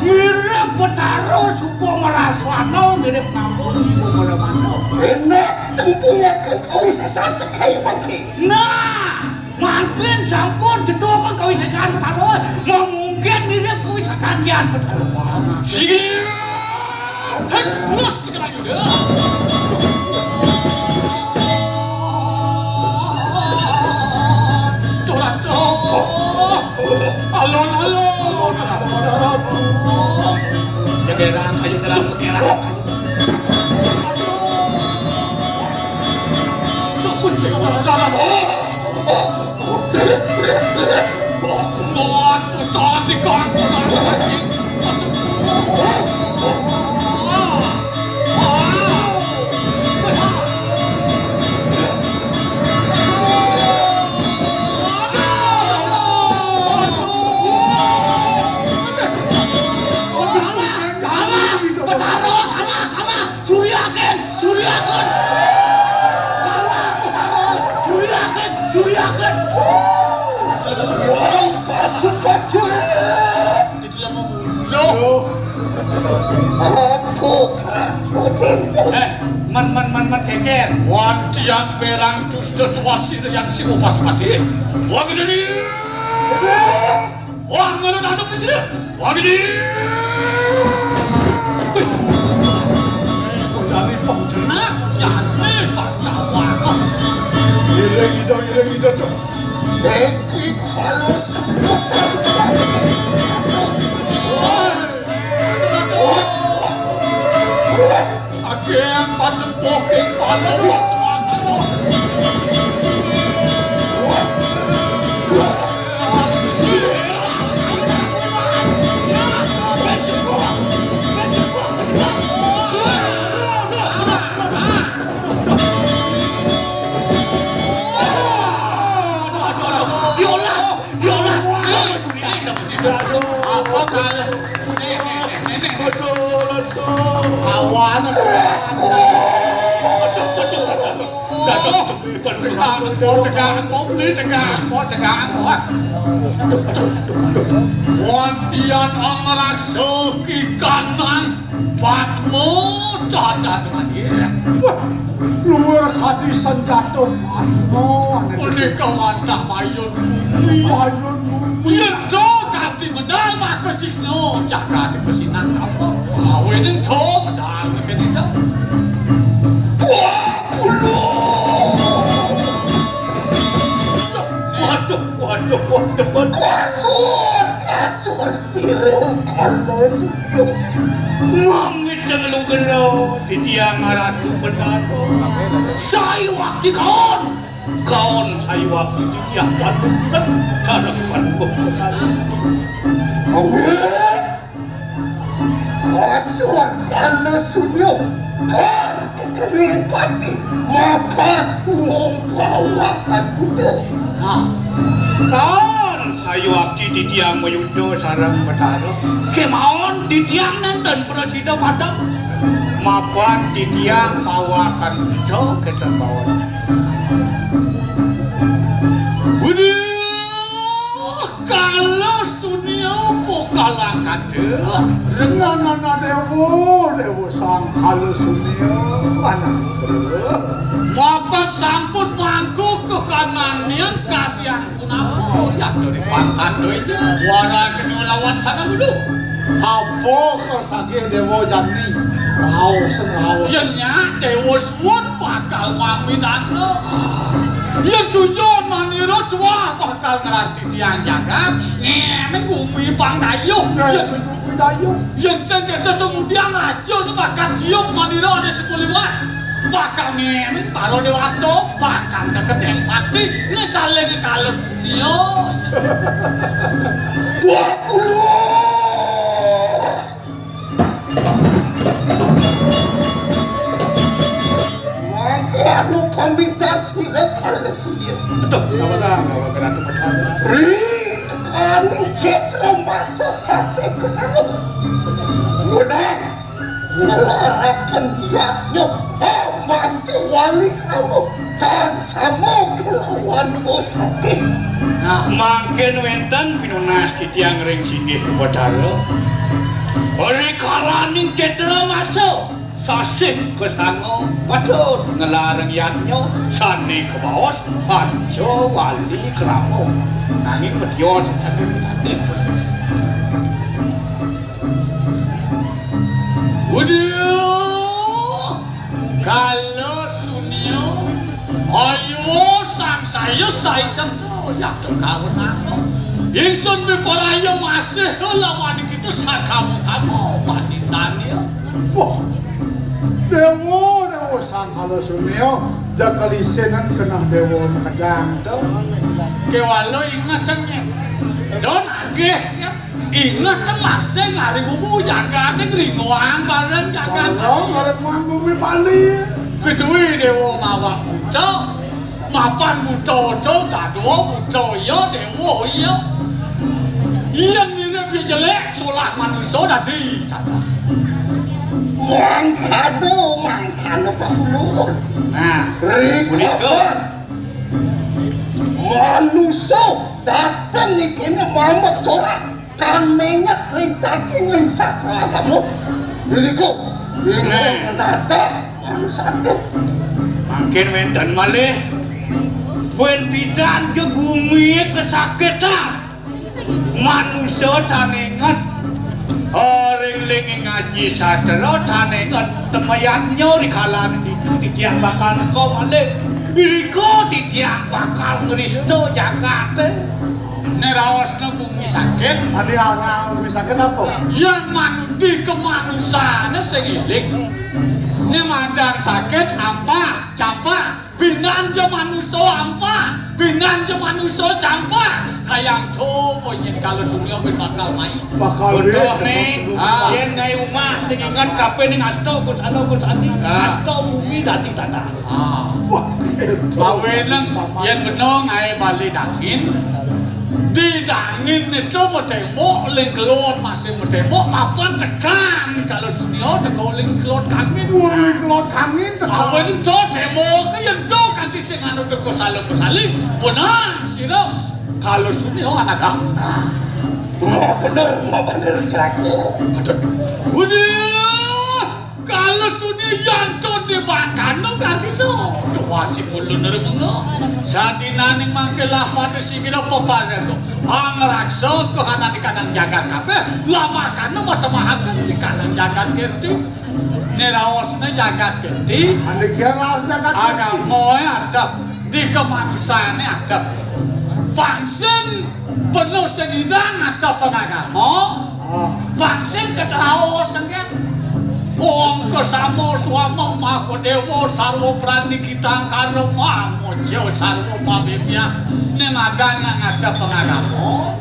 Mirip Betara suka merasana mirip ngambung suka lemana. Enak tempungaken kawisesan kaya mangke. Nah, mangkin sampun jedha kawisesan Betara. Lah mungkin mirip kawisesan yang Betara. Sigi. Hek, bos, sekarang ini. Tuh, tuh. Alon, alon. Jaga, ayo, jaga. Kalah, kalah, Betara, kalah, kalah. Juriaken, juriaken. Kalah, Betara. Juriaken, juriaken. Wong pasukan juriaken. Aku kasut. Eh, man, man, man, man, keker. Wan tiang perang dusta tuas sira yang simu pas mati. Wah, gede ni. Wah, ngalun anu di sini. Wah, gede. Wih. Kok jadi pengjenak? Ya, ini Pak Jawa. Gede, gede, gede, gede, tuh. Iki halus. Akeh panepuh ing pala semangat. Diolah, diolah. Apa kalah? Awan. Tegak, tegak, tegak, tegak. Wontian angraksa kikanang. Padma candana. Wah, luwih kadi senjata Padma. Punika wantah mayun bumi. Mayun bumi. Yen to kanthi medal maka sihna jagat kesinan apa. Awene to medal kene. Wah, kula. Waduh, waduh, waduh, waduh. Kasur, kasur. Sira kala suka. Mamit jeng lugena, titiang Ratu Betara. Sai wakti kaon. Kaon sai wakti titiang Ratu ten. Karep panukuh Betara. Kasur kala suka. Ring pati mapan ngongkawakan buta. Nah, kan sayuwakti titiang mayuda sareng Betara. Kemaon titiang nenten prasida padem. Mapan titiang pawakan buta keten bawon. Widih, kala sunia pokalang kata. Renganana dewa, dewa sang kala sunia. Anak kera. Mapan sampun mangku kekananian katiang punapa yang dari pangkat doinya. Wara kena lawan sana dulu. Apa kang tagih dewa jani? Raos, raos. Yen nyak dewa suud bakal maminana. Yen tujuan manira tuah bakal ngeras titiang jagat, ngemen gumi pang dayuh. Ngemen gumi dayuh. Yen sing kita kemudian racun bakal siup manira ada sepuluh liwat. Bakal ngemen para dewata, bakal dekedeng pati, ini saling kalah dunia. Wah, kula. Mangke anu pamitan sira kala sunya. Aduh, ngawatang, ngawatang Ratu Petara. Ri, kami citra masa sasih kesana. Mudah, ngelarakan yatnya, oh, manja wali kamu. Tan sama kelawan bosake. Nah, mangkin wenten pinunas titiang ring singgih Batara. Rikalaning ketra masa sasih kesanga patut ngelarang yatnya sane kabaos panca wali krama. Nanging patios saking tadi. Waduh, kala sunia, ayo sang saya saikeng to, yakta kawenana. Ingsun piparaya masih lawan kita sakama-kama panitanya. Wah, dewa, dewa sang kala sunia, jakal isinan kenah dewa makejang to. Kewala inget cengen. Don agih, ya. Inget masih ngari bubu jagate ngringoang bareng jagate. Bareng, bareng mang bumi Bali. Kecuwi dewa mawa buta, mapan buta to, dadua buta iya, dewa iya. Iya ngene jelek, solah manusa dadi tata. Mangkana, mangkana Pak Guru. Nah, rika punika. Manusa dateng iki mamah corak. Kan menget ring daging ring sastra agama. Diriku, diriku nah. Menata manusa. Mangkin wenten malih. Buen pidan ke gumi kesakitan. Manusa tan inget. Ring linging ngaji sastra tan inget. Temayatnya di kalan itu titiang bakal neka malih. Diriku titiang bakal ngrista jagate. Né raosna gumi sakit. Adi arang gumi sakit apa? Yang mandi kemanusané sing iling. Né madan sakit ampah, campah. Binan ja manusa ampah, binan ja manusa campah. Kayang coba nyén kalau sunya bin bakal main. Bakal bodoh né. Ah. Yén ngai umah sing inget kabéh ning asta pusana pusani. Ah. Asta bumi dadi tanah. Ah. Wah, gitu. Aweneng yén bena ngaé bali dangin. Di dangin itu metémbok, ling kelot masih metémbok, mapan tekan. Kalau sunia teko ling kelot kangin. Wah, ling kelot kangin teko. Aweneng to témbok, yén to kanti sing anu teko salem salem. Benar, sira. Kalau sunia anak ah. Wah, bener, wah, bener, celaka. Aduh. Waduh. Kalau sunia yanto di bakano kan itu. Tuh, si mulu nerungo. Sadinaning mangke lah pada si mira peparan lo. Pangraksa kohana di kadang jagat kabeh. Lah makana matemahaken di kadang jagat kirti. Né raosné jagat kirti. Ane kian raos jagat kirti. Agama ya adep. Di kemanusayané adep. Vaksin penuh sing idang adep pengagama. Ah. Vaksin ketraos sengken. Om kesamo suama maha dewa sarwa prani kitang karma mojo sarwa pabebya. Né madan nak ngadep pengagama.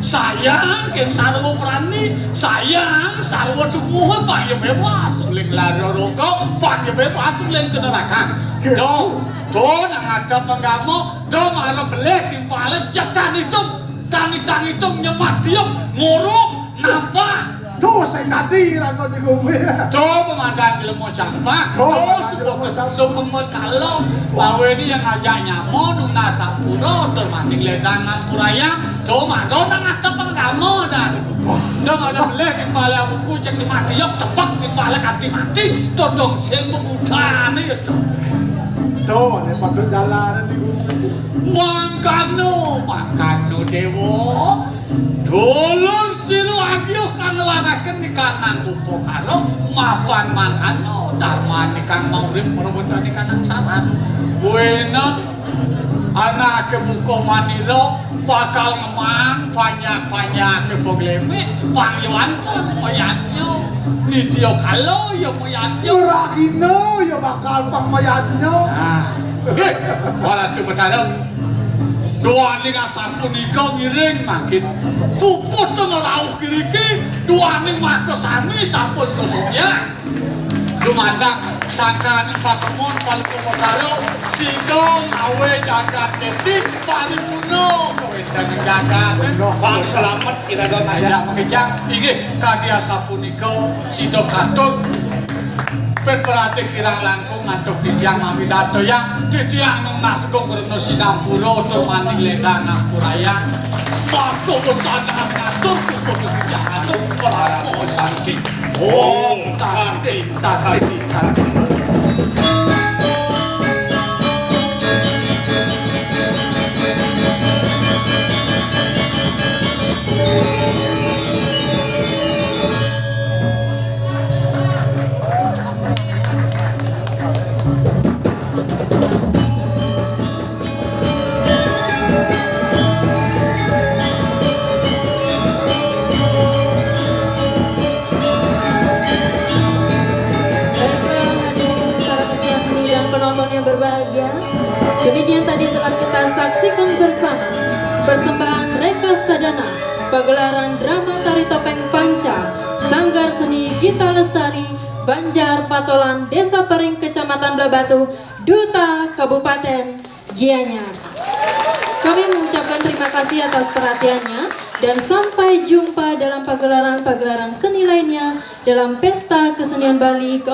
Sayang kén sarwa prani, sayang sarwa dukuh, pang ya bebas uling lara roga, pang ya bebas uling kanerakan. Gitu. Do, do nang ada panggama, do mara belih timpalé, ya tan itung, tan itang itung, nyemat diep, nguruk, nampak. Do sing tadi ranggon di gumé. Do pemandang jelema campak, do pemandang jelema campak. Suka kesesuk kemekalo. Bawa ini yang ngajak nyama, nunas sampura, tur maning ledang ngampurayang, do mara nang ada panggama dan. Wah. Do ada belih timpalé buku, cek di mati, yok, cepet timpalé kanti mati, todong sing bebudane ya, do. Do, ini pada jalanan di gumé. Mangkano, mangkano, Dewa. Dulur sira agyuh kang nglaraken nikanang upakara, mapan mangkana darman nikang maurip, para wénten nikanang saran. Wéna anake buka manira bakal ngemang banyak-banyak keboglemik, pang ya wantun mayatnya. Nitya kala ya mayatnya. Rahina ya bakal pang mayatnya. Nah, nggih, para Betara. Duaning asapunika ngiring mangkin. Puput tena rauh kiriki, duaning maka sami sampun kasumyang. Dumateng sangkaning patemon Palungguh Betara, sida ngawe jagat Deti, paripurna kawéntenan jagat. Pang slamet kira-kira. Ajak makejang, inggih, kadi asapunika sida katut. Pit perhati kirang langkung ngantuk titiang mamidarta, yang titiang nunas gong rena sinampura tur maning ledang ngampurayang. Maka pesanan ngatur kukuh titiang atur parama santi. Om santi, santi, santi. Baiklah, hadirin para pecinta seni dan penonton yang berbahagia, demikian tadi telah kita saksikan bersama persembahan Reka Sadana, pagelaran drama tari topeng Panca, Sanggar Seni Gita Lestari, Banjar Patolan, Desa Pering, Kecamatan Blahbatuh, Duta Kabupaten Gianyar. Kami mengucapkan terima kasih atas perhatiannya dan sampai jumpa dalam pagelaran-pagelaran seni lainnya dalam Pesta Kesenian Bali ke